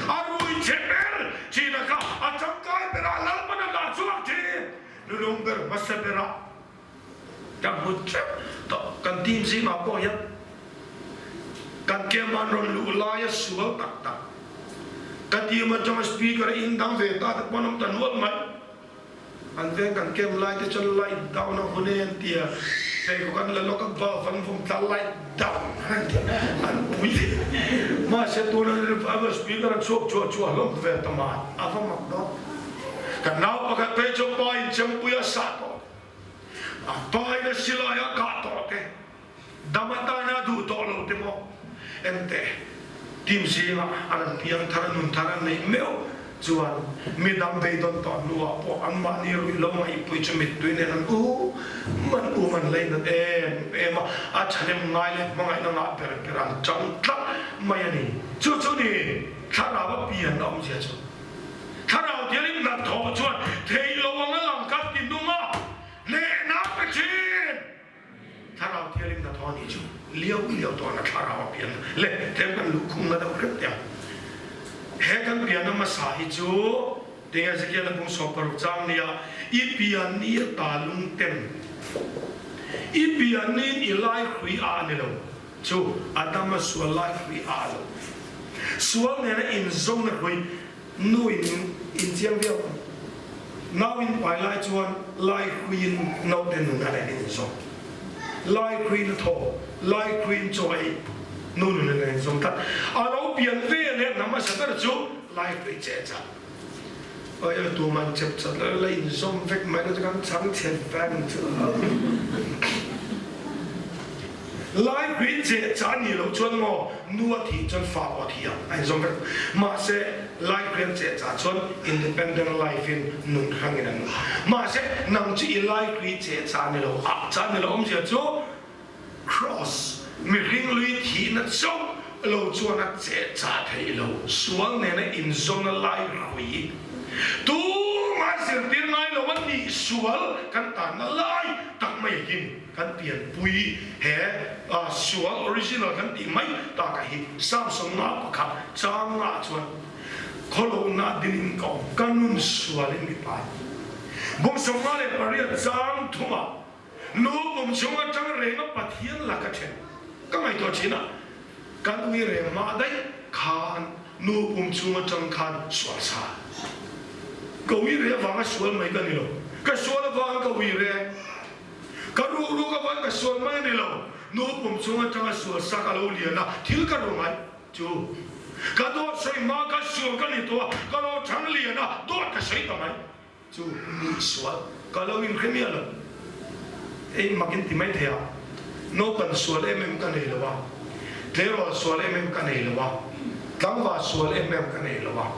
A rui che ber china kha a tangkai berah Lalpan a dah chhuak thin. Nunung ber hmasa berah kan hmu teuh tawh kan team zingah pawh hian. Kan camp an rawn luh laia sual tak tak ka team atanga speaker a indang ve ta te pawh an awm ta nual mai. An veng kan camp lai te chuan light down a hun e an ti a, pheikhawk an la lawk a bulb an vawm tla light down an ti a, an pui ve. Mahse tuna revival speaker a chhuak chhuah chhuah hlawm ve ta mai, a va mak dawn. Kan nau pakhat phei chu pa in chempui a sah tawh te, a pa in a silai a kah tawh te, dam atana a duh tawh lo te maw enteh team zingah an an piang thar a nun thar an neih meuh chuan midang beidawn tawh hnuah pawh anmahni ruih lo ngaihpui chu mittui nen an u man u man lei nat em em a, a thahnem ngai leh hmangaihna ngah ber ber an chang tlat mai a ni. Chu chu ni thlarau a pian a awmzia chu thlarau thianin hnathawh chuan theih lo anga lang kha ti nung a, hnehna pe thin. Thlarau thialim hnathawh a nih chu liau liau tawhna thlarau a pian le tlem kan luh khung na deuh hrep teh ang. He kan pian hmasa hi chu tinge Ezekiel a bung 16 chang nia i pian ni a ta lung ten i pian niin i lai hrui a a ni lo chu Adama sual lai hrui a a lo sual nena inzawmna hrui Nu in in chiang viau ang. Nau in pai lai chuan lai hruiin naute nun a len in zawm. Lai hruiin a thaw, lai hruiin chaw a ei. Nu nun a len in zawm tlat. A lo pian ve leh hnam hmasa ber chu lai hrui che chat. Oi a tum an chep chat la la in zawm vek mai la chu kan chhang chhe veng chu. Lai hrui che cha nih loh chuan maw nu a thih chuan fa pawh a thi ang a inzawm vek. Mahse, lai hruian che cha chuan independent life in nun hrangin an nung. Mahse, nang chu i lai hrui che cha ni lo, ah cha ni lo awmzia chu cross, mihring lui thihna chauh lo chuan a che cha theih lo, sual nena inzawmna lai hrui tumah zirtir ngai lo a nih sual kan tanna lai tak mai hi ni. Kan pianpui he sual original kan tih mai takah hi Samson nga pakhat chang ngah chuan khawlohna dinin ka awm, ka nun sualin mi pai. Bung 58 chang thumah nu pum chhung atang renga Pathian laka then ka ngaihtuah thin a, kan ui reng mah daih khan nu pum chhung atang khan sual sa. Ka ui reh avanga sual mai ka ni lo, ka sual avanga ka ui reng. Ka ruh ruk avang ka sual mai a ni lo, nu pum chung atanga sual sak a lo lian a, thil ka ru ngai chu. Ka dawt sawi hma ka sual ka ni tawh a, ka lo thang lian a, dawt ka sawi ta mai chu nih sual ka lo inhre miah lo. Ei mak in ti mai thei a, naupan sual em em ka nei lo a, tleirawl sual em em ka nei lo a, tlangval sual em em ka nei lo a.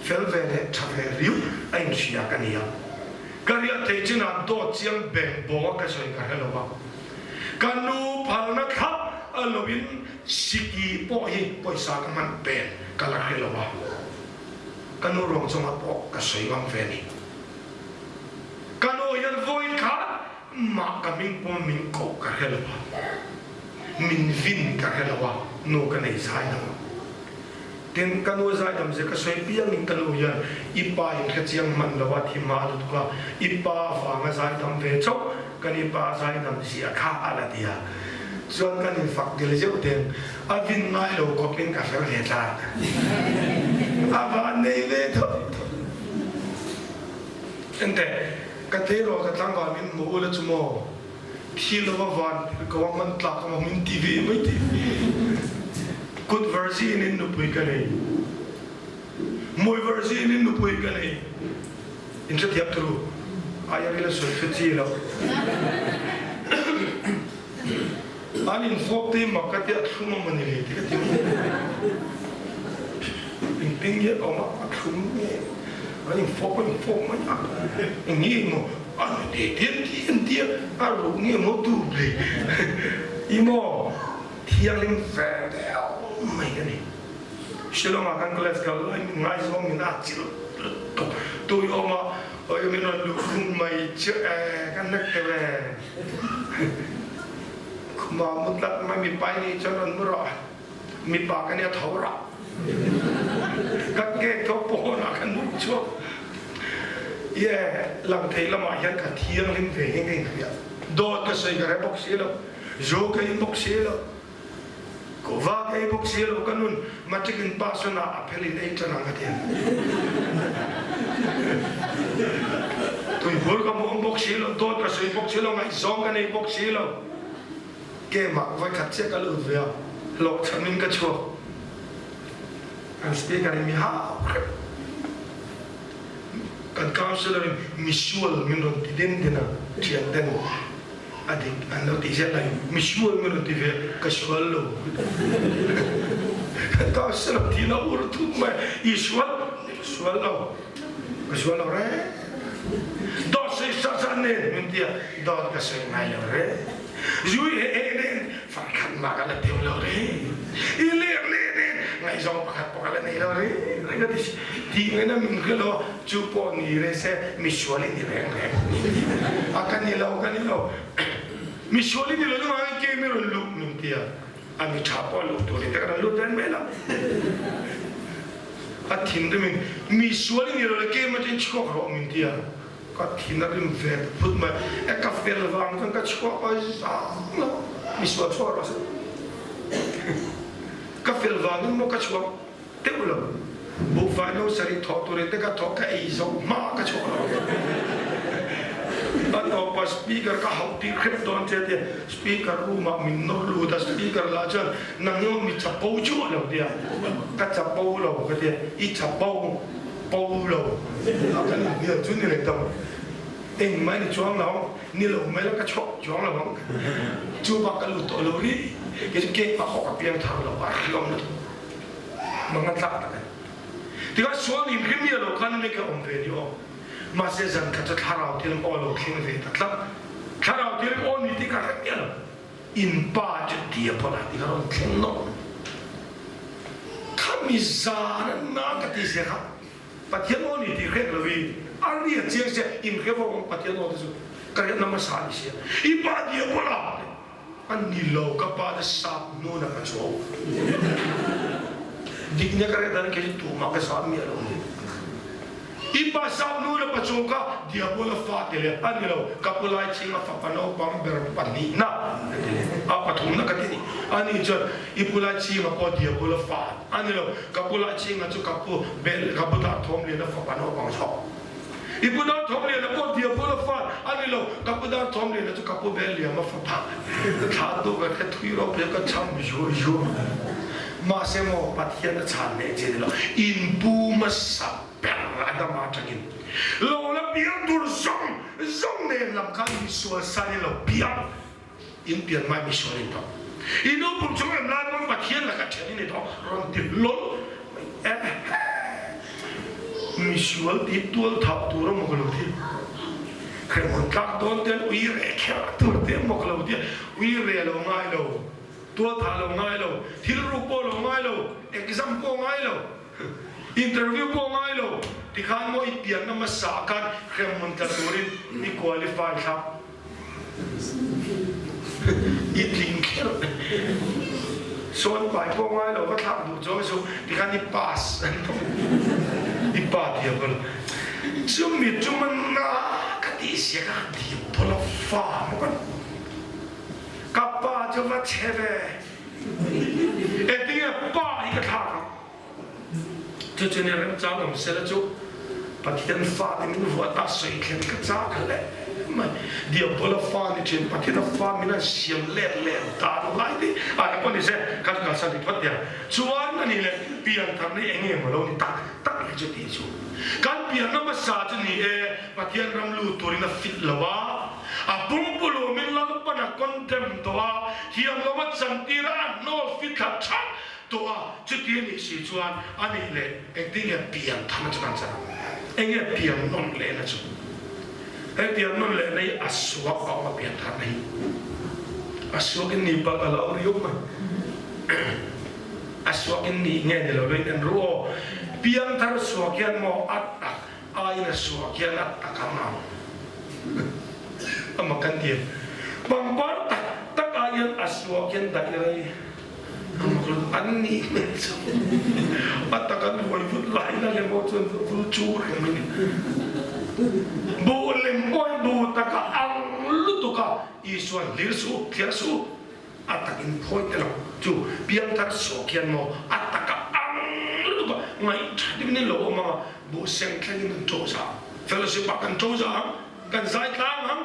Fel ve leh tha ve riu a inhria ka ni a. Ka riah thei chinah dawt chiang beng bawng a ka sawi ka hre lo a. Ka nu phalna thlap a loin siki pawh hi pawisa ka hman pen ka la hre lo a. Ka nu ruang chungah pawh ka sawi ngam ve ni. Ka nu hian vawi khat mah ka hming pawh min koh ka hre lo a. Min vin ka hre lo a, nu ka nei zai lo. Tin, ka nu zaidam zia ka sawi piangin ka nu hian i pa in hre chiang hman lo a, thi hma lutuk a, i pa vanga zaidam ve chauh kan i pa zaidam zia kha a la ti a. Chuan kan infak dil zeuh teng, a vin ngai lo khawpin ka fel ve tlat. A van nei ve tho tho. Enteh, ka tleirawl ka tlangval min hmu ula chu maw? Thi lova van ko a hman tlak a min ti ve mai ti. Kut varzin in nupui ka nei. Mawi varzin in nupui ka nei. In hrethiam turu. Aia ril a sawi chu chi lo. An in fawp te mak ka tia thlum a mawni le ti ka ti. Engtin nge a awm a, a thlum nge an in fawp a in fawp mai a. Eng nge maw A nu te te an ti an ti a, a ruh nge maw tu ble i maw thianghlim ve deuh mai ka ni. Shillong ah khan college kal lai min ngaizawng min a chilh lutuk tui awm a, oi min rawn luh khum mai chiah e ka hnek deuh e. Khuma mu tlat mai mipa i nih chuan rawn mu rawh, mipa ka nia tho rah. Ka cake tho pawnah ka nuk chhuak. Ye, lang thei lamah hian ka thianghlim ve hi ka inhria. Dawt ka sawi ka hre bawk si lo, zu ka in bawk si lo. Kuhva ka ei bawk si lo ka nun matric in pass hunah a phel in ei tan ang a ti a. Tuihur ka hmuam bawk si lo, dawt ka sawi bawk si lo, ngaihzawng ka nei bawk si lo. Game ah vawikhat chiah ka lut ve a, hlawhchham in ka chhuak. Kan speaker in mi hau hrep. Kan councillor in misual min rawn ti den den a, thian ten. A dik an lo ti zel lai misual min rawn ti ve ka sual lo ka sual lo tih na ur thut mai i sual sual lo ka sual lo re dawt sawi sa sa nen min tia dawt ka sawi ngai lo re zui he he nen fangkhat mah ka la teu lo re i ler le nen ngaihzawng pakhat pawh ka la nei lo re re ka ti ti ngaina min hre lo Chu pawh ni re se misual i ni reng reng a ka ni lo ka ni lo misual i ni lo ngai ke mi rawn luh min tia a mi tha pawh luh tur in te ka rawn lut reng mai lo a thinrim in misual i ni lo le ke ma chen chhuak rawh min tia ka thin a rim ve ta phut mai e ka fel vang chuan ka chhuak a zang lo misual chhuak rawh se ka fel vangin maw ka chhuak Teuh lo. Buhfai no sarih thawh turin te ka thawh ka ei zawk hma ka chhuak lo. A tawpa speaker ka hauh tir hrep dawn che tia speaker room ah min nawr lut a, speaker lah chuan nang hi mi chapo chu a lo tia, ka chapo lo ka tia, i chapo po lo a kan inhnial chu ni leh tawh. Engmah ni chuang lo, ni lo mai la ka chhuak chuang lo ang. Chu bak ka lut tawh lo ri, kei chu cake ah pawh ka piang thar lo a hriawm lutuk. Mang a tlak tak a ni. Tikah sual ning hrim miah lo khan enge ka awm ve ni aw. Mahse zan khat chu thlarau thil aw lo thleng ve ta tlat. Thlarau thil aw ni tih ka hre miah lo. In pa chu tia pawn ah tikha rawn thleng nawlh. Khami zan a na ka ti zia kha Pathian aw ni tih hrek lo i a ria chiang sia in hre vawk ang Pathian aw te chu ka riat na hmasa ni sia. I pa tia pawn ah A ni lo, ka pa te sap hnun a ka chuang. Dik nia ka reh dan khi chu tumah ka zam miah lo ni. I pa sap hnun a pa chuang ka diabola fa ti leh a ni lo, ka pu lai ching a fapa naupang ber pahnihna ka ti leh a pathumna ka ti ni. A ni chuan i pu lai ching a pawh diabola fa a ni lo, ka pu lai ching a chu ka pu bel ka pu dar thawm lian a fapa naupang chhawk. I pu dar Thawmliana pawh Diabola fa a ni lo, ka pu dar Thawmliana chu ka pu Belliama fapa thla tu ka hre thui rawh pia ka cham zuar zuar. Mahse maw Pathian a chhan leh che ni lo, in pu hmasa ber Adama atangin lo la piang tur zawng zawng nen lam khan misual san in lo piang in pian mai misual in tawh. I nu pum chung em lai pawn Pathian laka then i ni tawh rawn ti hlawl mai eh misual ti tual thah tur a mawk lo ti hremhmun tlak dawn ten ui reh kher tur te a mawk lo ti ui reh lo ngai lo tual thah lo ngai lo thil ruk pawh lo ngai lo exam pawh ngai lo interview pawh ngai lo tikhan maw i pianna hmasa khan hremhmun tla turin i qualify thlap I tling kher sawn pai pawh ngai lo va thlak duh chuang chu tikhan i pass an ti i pa tia bawlh chumi chu man na ka tih sia ka han ti bawlh a fa maw kan ka pa chu va che ve engtinge pa hi ka thlak ang Chu chu nia remchang awm sela chu Pathian fa ni min vuah ta sawi thlen ka chak hle mai. Diabola fa ni thin Pathiana fa min an siam let leh dan lai te ah te pawh ni se kan kalsan ti phawt nia. Chuan ani leh pianthar ni eng emaw lo ni tak tak leh chu tih chu kan pianna hmasa chu ni e Pathian ram lut turin a fit lo a, a pumpulum in Lalpan a condemn tawh a, thiamlo a chantir a, a hnawl fit thla that Tawh a, chuti a nih si chuan a nih leh engtin nge pian than chu kan chan ang? Enge pian nawn lehna chu? He pian nawn lehna hi a suak a awm a pian tharna hi a suak in ni palh a lo riau mai. A suak in nih nge ni lo lo in en ru aw. Pian thar suak hian maw a tak aiin a suak hian a tak ang ang a mak kan ti em? Pangpar tak tak aiin a suak hian daih rei. An nih hmel chu a tak an hawi vut lai na lem pawh chuan vul chu reng mai ni. Buh lem pawh hi buh taka ang lutuk a, Isua'n hlir suh, thliar suh. A takin phawi te lo chu piangthar suak hian maw a taka ang lutuk a ngaih tha deuhin in lo awm ang a, buh seng thlengin kan ṭo za ang, fellowship ah kan ṭo za ang, kan zai tlang ang,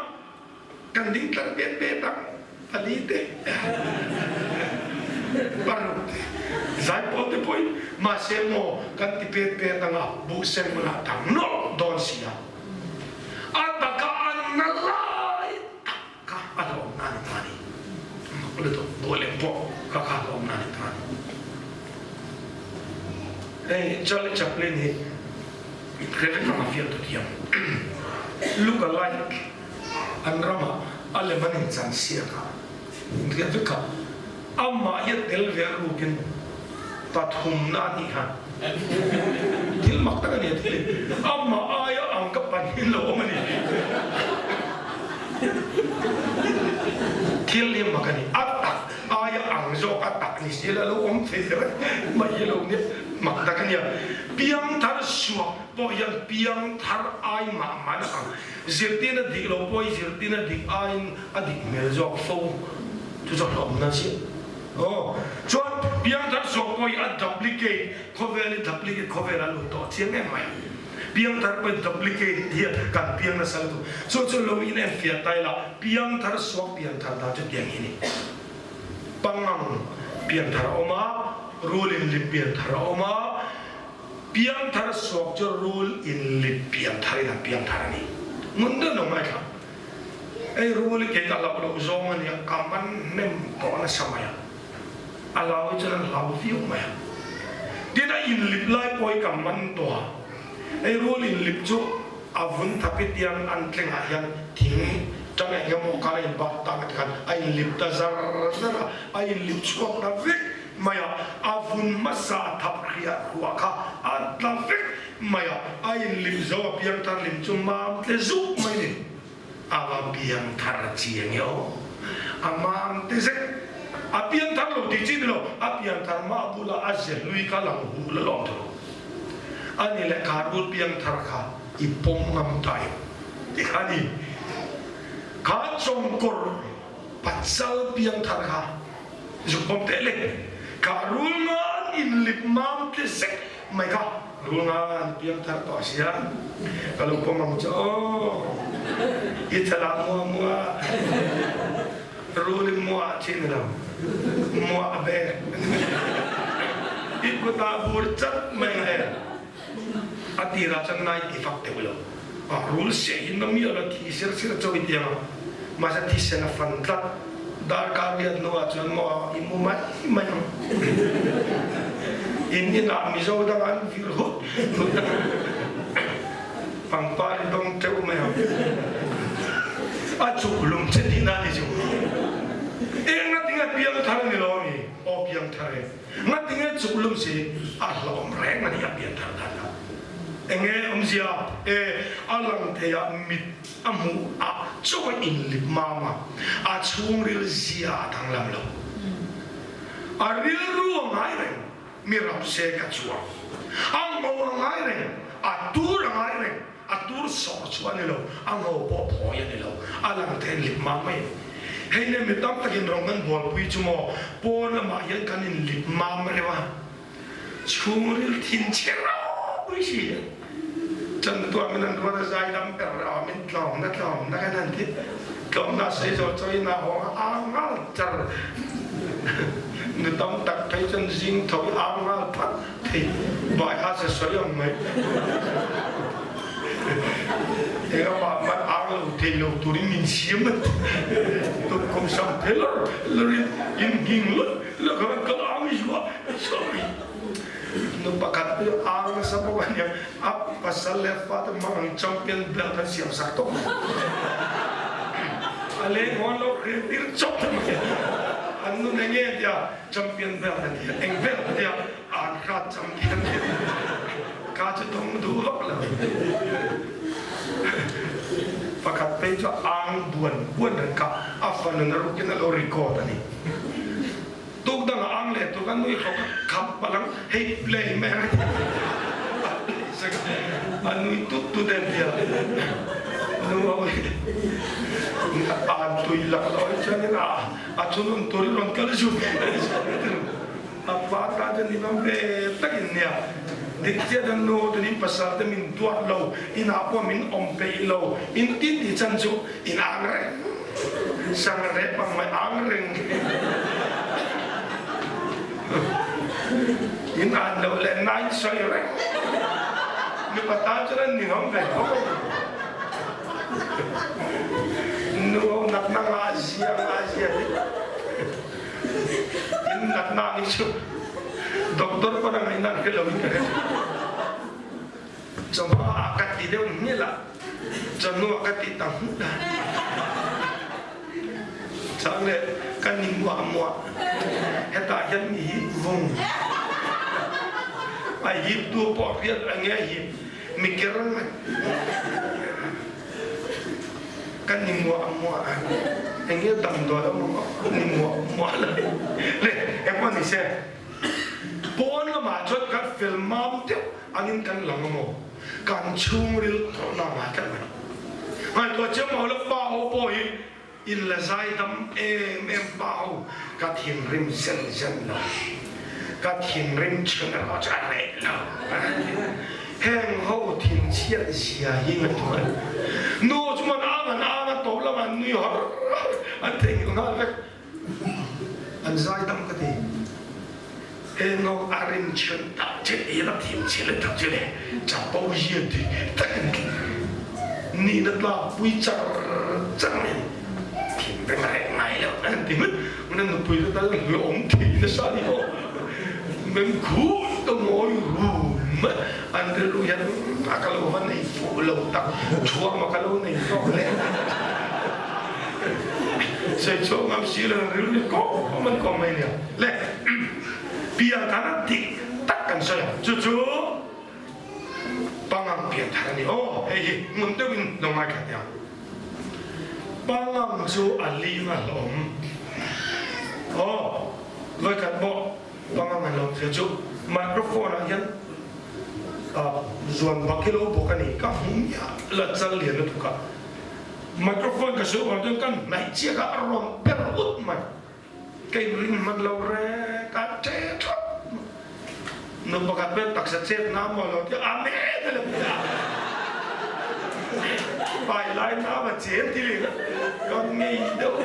kan ding tlar pet pet ang, pali te, paruk te, zaipawl te pawhin mahse maw kan ti pet pet ang a, buh seng hmunah dang nawlh dawn si a, a taka an na lai tak. Ka a hlawm na ni ta ni. Mak lutuk buh lem pawh ka kha hlawm na ni ta ni. Hei Charlie Chaplin hi hre vek ang a fiamtu thiam. Look alike an ramah a lem an inchan siak a, inhriat vek kha. Amah hi a tel ve a rukin pathumna a nih kha. Thil mak tak a ni a thil hi. Amah aia ang ka pan hi lo awm a ni. Thil hi mak a ni. A tak aia ang zawk a tak ni si la lo awm thei reng mai hi lo nia. Mak tak a nia. Piangthar suak pawh hian piangthar ai mah mah na ang. Zirtirna dik lo pawh hi zirtirna dik aiin a dik hmel zawk fo. Chu chu hlawmna chiah. Aw, chuan piangthar zawk pawh hi a duplicate, khawvel hi duplicate khawvel a lut tawh chiang em mai. Piangthar pawhin duplicate hi kan piang nasa lutuk. Chu chu lo in enfiah ta ila, piangthar suak piangthar dan chu tiang hi a ni. Pangang piangthar a awm a, rul inlip piangthar a awm a, piangthar suak chu rul inlip piangthar in an piangthar a ni. Ngun deuh lo ngaithla. Hei rul hi kei ka hlauh loh zawng a nia, ka man hnem tawh nasa mai a, a hlau hi chuan an hlau viau mai a. Tin a inlip lai pawh hi ka man tawh a, hei rul inlip chu a vun thapi tiang an tlengah hian thing tang eng emaw khan a inbak tak a tikhan a inlip ta zar zar a, a inlip chhuak ta vek mai a, a vun hmasa thap hriah hruah kha a tla vek mai a, a inlip zo a piangthar lim chu mam tle zuk mai ni. A va piangthar chiang e aw. A mam te zet. A piangthar lo tih chi ni lo, a piangthar mah bulah a ze hlui kha lang huh la lawm tho. A ni leh kha rul piangthar kha i pawm ngam ta em ti kha a ni. Kha chawngkawr pachal piangthar kha zuk pawm teh le. Kha rul ngan inlip mam tle zet mai kha. Runga piangthar tawh sia ka lo pawm ang che aw. I chalah mua mua rul in mua chi ni lo mua a bek i kut ah bur chat mai nga e a tir ah cun nai ti fak deuh lo a rul seh hi na mi ala thi sir sir cho i tiang masa thisen a fan tlat Darkar riat hnu ah cun maw i mu mai mai ang. Inn inn ah mizo dang an vir hut hut pangpar i dong teuh mai ang. A cuk lum che ti na ni cu. E ngatinge piangthar ni lo mi? Aw piangthar e. Ngatinge cuk lum si a hlawm reng ani a pianthar dan ah. Enge awmzia? E a lang thei ah mit a hmuh ah chaw a inlip mam a, a chhungril zia a danglam lo. A rilru a ngai reng, mi ram se ka chuang. A ngo a ngai reng, a tur a ngai reng, a tur sawr chu a ni lo, a ngo pawh phawi a ni lo, a lang thei lip mam mai a ni. Hei nen mi tam takin rawng kan bualpui chu maw, pawn lamah hian kan inlip mam reuh a. Chhungril thin chhe ropui si a. Chantuah min an ruat a zai dam ber a min tlawm na tlawm na kan han ti. Tlawm na sei zo chaw in a hawng a ang ngal char. Nu tam tak phei chuan zing tho i ang ngal phat thei bai ha se sawi ang mai. Eng amah man ang lo thei lo turin min siam a ti. Tukkhum sam phe lawr lawrin in nghing lawr lawr kal ang i zuah. Sorry. Nu pakhat cu ar nasa bawk a nia. A pasal le fate mang champion belt an siam sak tawh mai. A leng hawn lo hriat tir chawp ta mai. An nun eng nge tia champion belt a tia. Eng belt a tia an hrat champion tia. Ka chu tawng duh vak lo. Pakhat phei chu ang buan buan reng kha a fanu na rukin a lo record a ni. Tuk dang a ang leh tuk a nui hlawk a khap palh ang hei play mai ang a play sak a nui tut tut em tia. Nu ho hi an tui lak lo hi chuanin a a thunun turin rawn kal zut a pa tan chuan ninawm ve tak in nia. Dik chiah chuan nu ho ten in pasal te min duat lo, inah pawh min awm peih lo, in tin tih chan chu in ang reng, sang rep ang mai ang reng. In an loh leh nain sawi reng. Mipa tan chuan an ninawm ve khawp a ni. Nu ho natna ngah zia ngah zia hi in natna hi chu doctor pawn a ngaihna an hre lo in ka hre. Chawhma ah ka ti deuh hmial a, chawhnu ah ka ti ta hmut a. Chang leh ka ni muah muah. Hetah hian mi hip vung. A hip tu pawh hriat a nge hip mi ker ngat. Ka ni muah muah a. Enge damdawi awm ang a ni muah muah la le engpawh ni se. Pawn lamah chuan kan fel mam deuh angin kan lang a maw? Kan chhungril tawrhna a ngai tlat mai. Ngaihtuah chiang maw la pa ho pawh hi in la zai dam em em pa ho ka thinrim zen zen lo. Ka thinrim chhun erawh chu a reh lo. Heng ho thinchhiat zia hi ngaihtuah a ni. Nu chu man ang an ang a tawp lamah an nui har har an theihnghilh nghal vek. An zai dam ka ti. He no a rim chhun tak che ti la thim che le tak che le chapo hian ti tak in ni na tla pui char char mai thim reng reng ngai lo an ti ngut na nupui te tal hlawm thei nasa ni ho meng khu to ngawi rum an rilru hian a ka lo va nei fuh lo tak thuam a ka lo nei zawk le. Sei chhuak ngam si lo ril ni kawm an kawm mai nia. Le pianthar a dik tak kan sawi ang. Chu chu pangang pianthar a ni. Aw hei hi ngun deuhin lo ngaithla teh ang. Pangang chu a ling a hlawm. Aw vawikhat pawh pangang a hlawm zia chu microphone ah hian zuan bak hi lo bawk a ni. Ka hmu miah la chal lian lutuk a. Microphone ka sawi vang chuan ka hnaih chiah kha a rawn per ut mai. Ka inring hman lo rek a ṭe ṭhawt mai. Nu pakhat pawh taksa chet na maw lo tia Amen a lo ti a. Pai lai na va chen ti leh ka ngei deuh.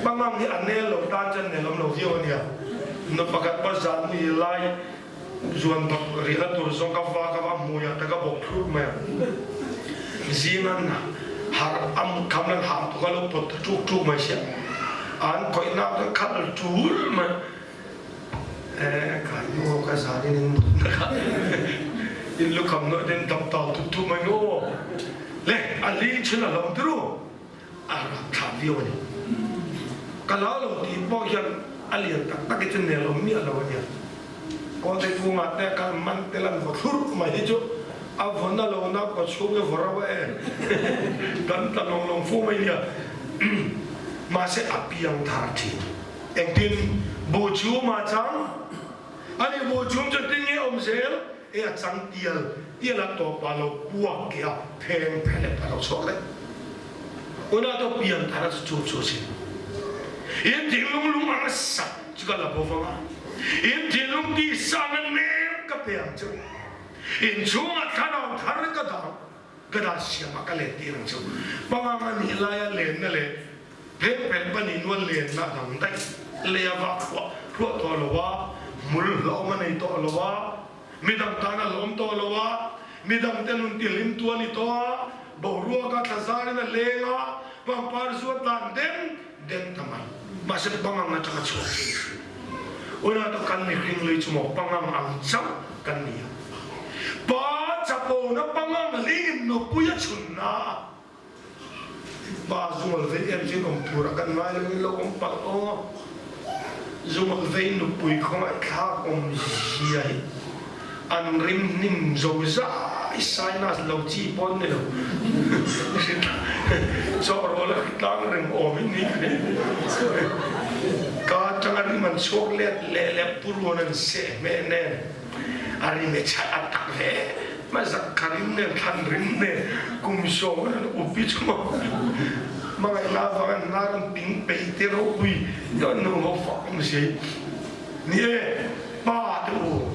Pangang hi a nel lo tan chuan nelawm lo viau a nia. Nu pakhat pawh zan muhil lai Zuan bak rihna tur zawng ka va ka va hmui ah ta ka bawk thlur mai a. Zing an har a mut kham lan ham tu ka lo pawt ta ṭuk ṭuk mai sia. An khawih nak chuan khalh ṭul mai. Eh kai nu ho ka zan in in mut na kha in lukham nuaih ten dam tau thup thup mai nu aw. Le a ling chhun a hlawm tiru. A rapthlak viau a ni. Ka lau lo tih pawh hian a lian tak tak hi chu nel awm miah lo a nia. Kawlte kungah te kal man te lan vaw thlurh mai hi chu a vaw na lo na kaw chhung hi vaw rauh a e. Kan tla lawng lawng fu mai nia. Mahse a piang thar thin. Engtin buh chhum ah chang a ni buh chhum chu tinge awm zel e a chang tial tial a tawp ah lo puak ke a pheng phelep a lo chhuak daih. Unau te pian thar a chu chu chu sin. In thinlung lung ang a sak chu ka la bo vang a, in thinlung tisa na nem ka pe ang chu. In chhungah thlarau thar ka dah ka dah siam ah ka let tir ang chu. Pangang a nih laia lenna leh pheng pheng pahnih nual lenna dang daih lei a vak hruah hruah tawh lo a, hmul hlawm a nei tawh lo a, Midang tan a lawm tawh lo a, midang te nun tihlim tu a ni tawh a, boruak a thla zarin a leng a, pangpar zu a tlan den den ta mai. Mahse pangang atanga chhuak thei si. Unau te kan mihring lui chu maw pangang ang chauh kan ni a. Pa chapona pangang lingin nupui a chhun na a. Pa zungal vei em chuan awm tur a kan ngai lo in lo awm palh aw. Zungal vei nupui khawngaihthlak awm zia hi an rim hnim zo zai sinus lo chi pawn ni lo. Chawhrawl a hritlang reng awm hi ni ka ni. Ka atanga rim an chhuak let leh leh purun an seh hmeh nen a rim e chhat a tak ve. Hmaisak rim nen thlan rim nen kum sawm an up i chu hmangaihna avang an hnar an ping peih te ropui deuh an nu ho fak awm si. Ni e, pa te u,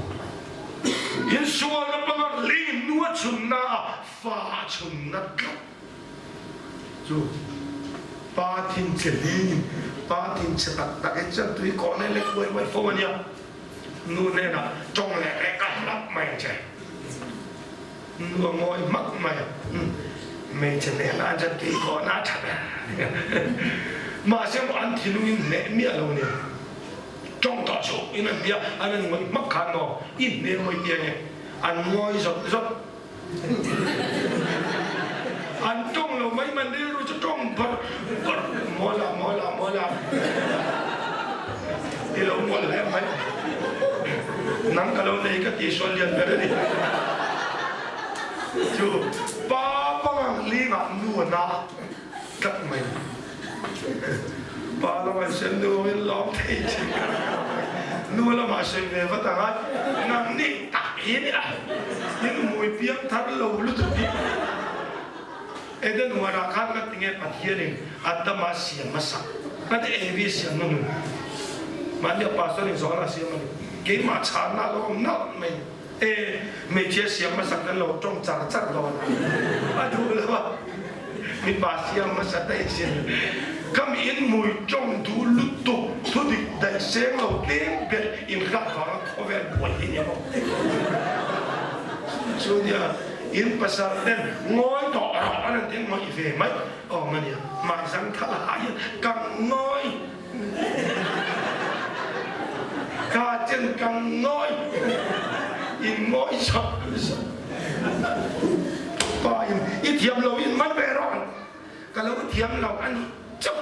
insualna panga ling nu a chhunna a fa a chhunna tlat chu pa thinchhe hlingin pa thinchhe tak tak hi chuan tui kawh nei lek uai uai fo a nia. Nu hnenah tawng leh leh ka hlap mai ang che. Nu a ngawi hmak mai. Hmeichhe hnenah an chuan tui kawhna a tha ber. Mahse maw an thinlungin hneh miah lo nia. Tawng tawh chu in an tia an an ngawih hmak khan maw i hne mawi tia nge an ngawi zawt zawt. An tawng lo mai man rilru chu tawng barh barh mawla mawla mawla i lo mawl hle mai nang ka lo nei ka tih sual lian ber a ni chu pa pangang lingah nu a na tlat mai pa lamah hian nu in lawm thei thin ka nu lamah sawi ve vat ang a nang nih tak hi nia in hmui piang thar lo lutuk hi Eden huanah khan ka tinge Pathianin Adama siam hmasa ka ti Evi siam na nun mahni a pastor in zawhna a siam a ni keimah chhanna a lo awm nalh mai e hmeichhia siam hmasa kan lo tawng char char dawn a duh lo a. Mipa siam hmasa daih sin. Ka mi in mui tawng duh lutuk thu dik daih seng lo tlem ber in hlat vanga khawvel buai hi nia maw. Chu nia in pasal ten ngawi tawh rawh an han ti ngawih ve mai awm a nia. Hmai zang thal ah hian ka ngawi ka chen ka ngawi in ngawi chap chap. Pa in i thiam lo in man ve rawh ang ka lo thiam lo a ni chauh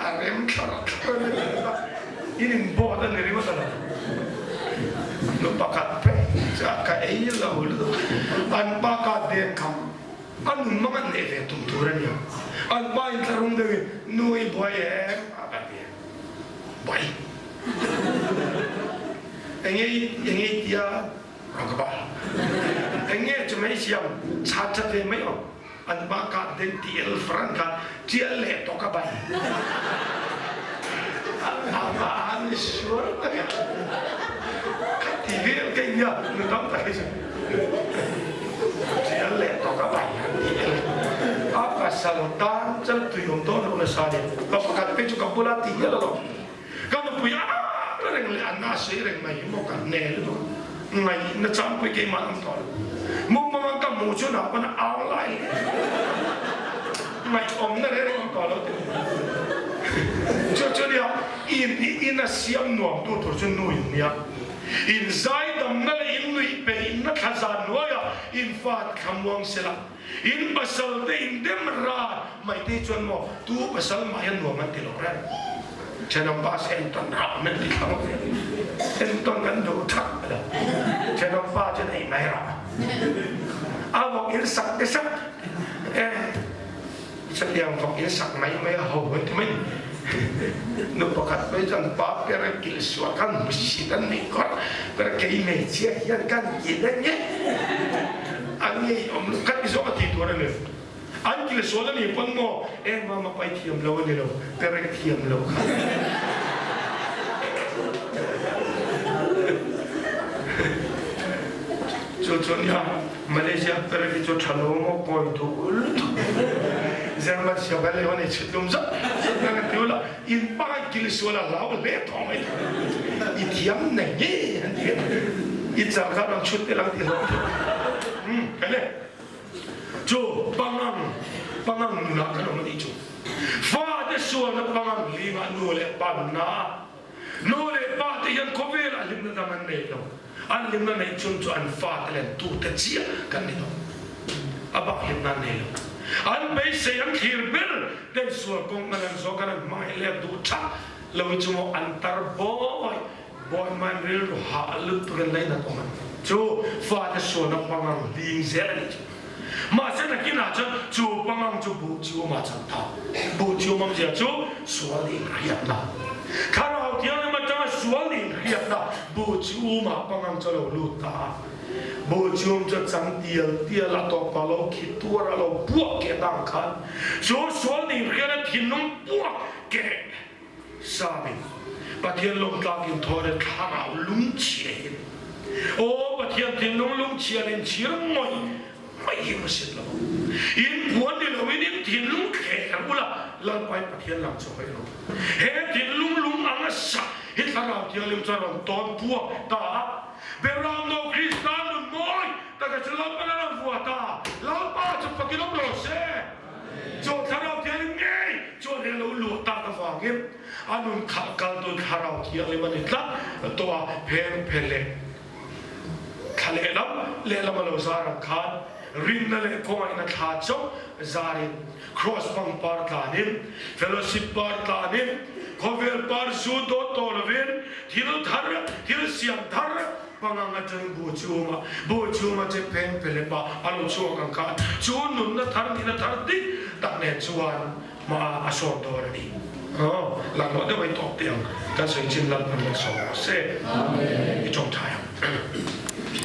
a rem thlar thlar a ni a in in board a ni ringawt a lo nu pakhat phei chu a ka ei lo lutuk an pa ka den kham a nun mang an neih ve tum tur a nia an pa in thlahrung deuh in nu i buai em a ka ti buai. Enge enge tia rong ka ba. Enge chu mai siam chat chat ve mai om. An ba ka den ti el fran kha tial le to ka bai. Ama an suar ta ka. Ka ti vel ke nia nu tam ta hi. Tial le to ka bai ti el. A pasal tan chal tui om to no na sa ni. Ka pakhat pe chu ka bula ti hial lo. Ka nupui a la reng leh a na sei reng mai hi maw ka hne lutuk a, ngaih na changpui keimah an awm tawh lo. Mukbang a ka hmuh chu nau pawn a au lai ngaihawm na reng reng awm tawh lo ti. Chu chu nia in i in a siam nuam tu tur chu nu in nia. In zaidamna leh in nuih peihna thla zan hnuaiah in fa thlamuang sela. In pasal te in dem ran mai te chuan maw tu pasal mah hian nuam an ti lo reng. Thenawm pa se entawn rah men ti thlang ve. Entawn kan duh thak lo. Thenawm pa chu nei mai rah. A vawk in sak te sak e chutiang vawk in sak mai mai a ho an ti mai. Nu pakhat mai chuan pa ber a kilh suah khan hmusit an nei kawr ber kei hmeichhia hian kan kilh a nge. An ngeiawm lo khat zawk a tih tur a ni. An kilh sual a nih pawn maw engmah ma pai thiam lo a ni lo, perek thiam lo kha. Chu chu nia Malaysia perek hi chu tha lo maw kawi duh lutuk. German siam kan lei hawn ei chhit lum zat zat ngang an ti ula in pai kilh sual a hlau hle tawh mai. I thiam nei ngei an ti. I chal kha rawn chhut tel ang tih hlawm thei. Umm kan le. Chu pangang pangang nunah kan awm a nih chu. Fate sualna pangang lingah nu leh pa nunna a. Nu leh pa te hian khawvelah hlimna dang an nei lo. An hlimna neih chhun chu an fate leh an tute chiah kan ni tawh. A bak hlimna an nei lo. An beisei an thlir ber ten sual kawng kan an zawh kan an hmangaih leh duh that lo hi chu maw an tar bawi bawi man rilru hah lutuk in lainat awm an chu fate sualna pangang hling zel a nih chu. Mahse nakinah chuan chu pangang chu buh chiumah chan ta. Buh chium awmzia chu sual inhriatna. Thlarau Thianghlim atanga sual inhriatna. biakna bu chhumah pangang chu a lo lut ta a. Bu chhum chu chang tial tial a tawp a lo khi tuar a lo puak keh ta ang khan chu sual ning hian a thinlung puak keh samin Pathian lawmtlak in thawhre thlarau lungchhia in aw Pathian thinlung lungchhia in chhir ngawih ngawih hi ka sit lo. In puan ni loin in thinlung thler ula Lalpa in Pathian lam chu hawi lo. He thinlung lung ang a sak hi Thlarau Thianghlim chuan rawn tawn puak ta a. Beramno Krista nun mawi taka chu Lalpan a rawn vuah ta. Lalpa chu fakin awm rawh se. Chu Thlarau Thianghlim ngei chuan he lo luah tak avangin a nun khalh kaltu Thlarau Thianghlim a ni tlat tawh a, pheng phe leh Thla lehlam lehlam a lo zar ang khan rinna leh khawngaihna thla chauh zarin Kraws pangpar tlanin, fellowship par tlanin, khawvel par zu dawt tawh lovin thil thar, thil siam thar pangang atangin bu chhunga bu chhunga che pheng phelepa a lo chhuak ang khan chu nunna thar nihna thar dik tak nen chuan hma a sawn dawn a ni. Aw, laklawh deuh a i tawp teh ang, kan sawi chin Lalpan malsawm rawh se. I tawngtai ang.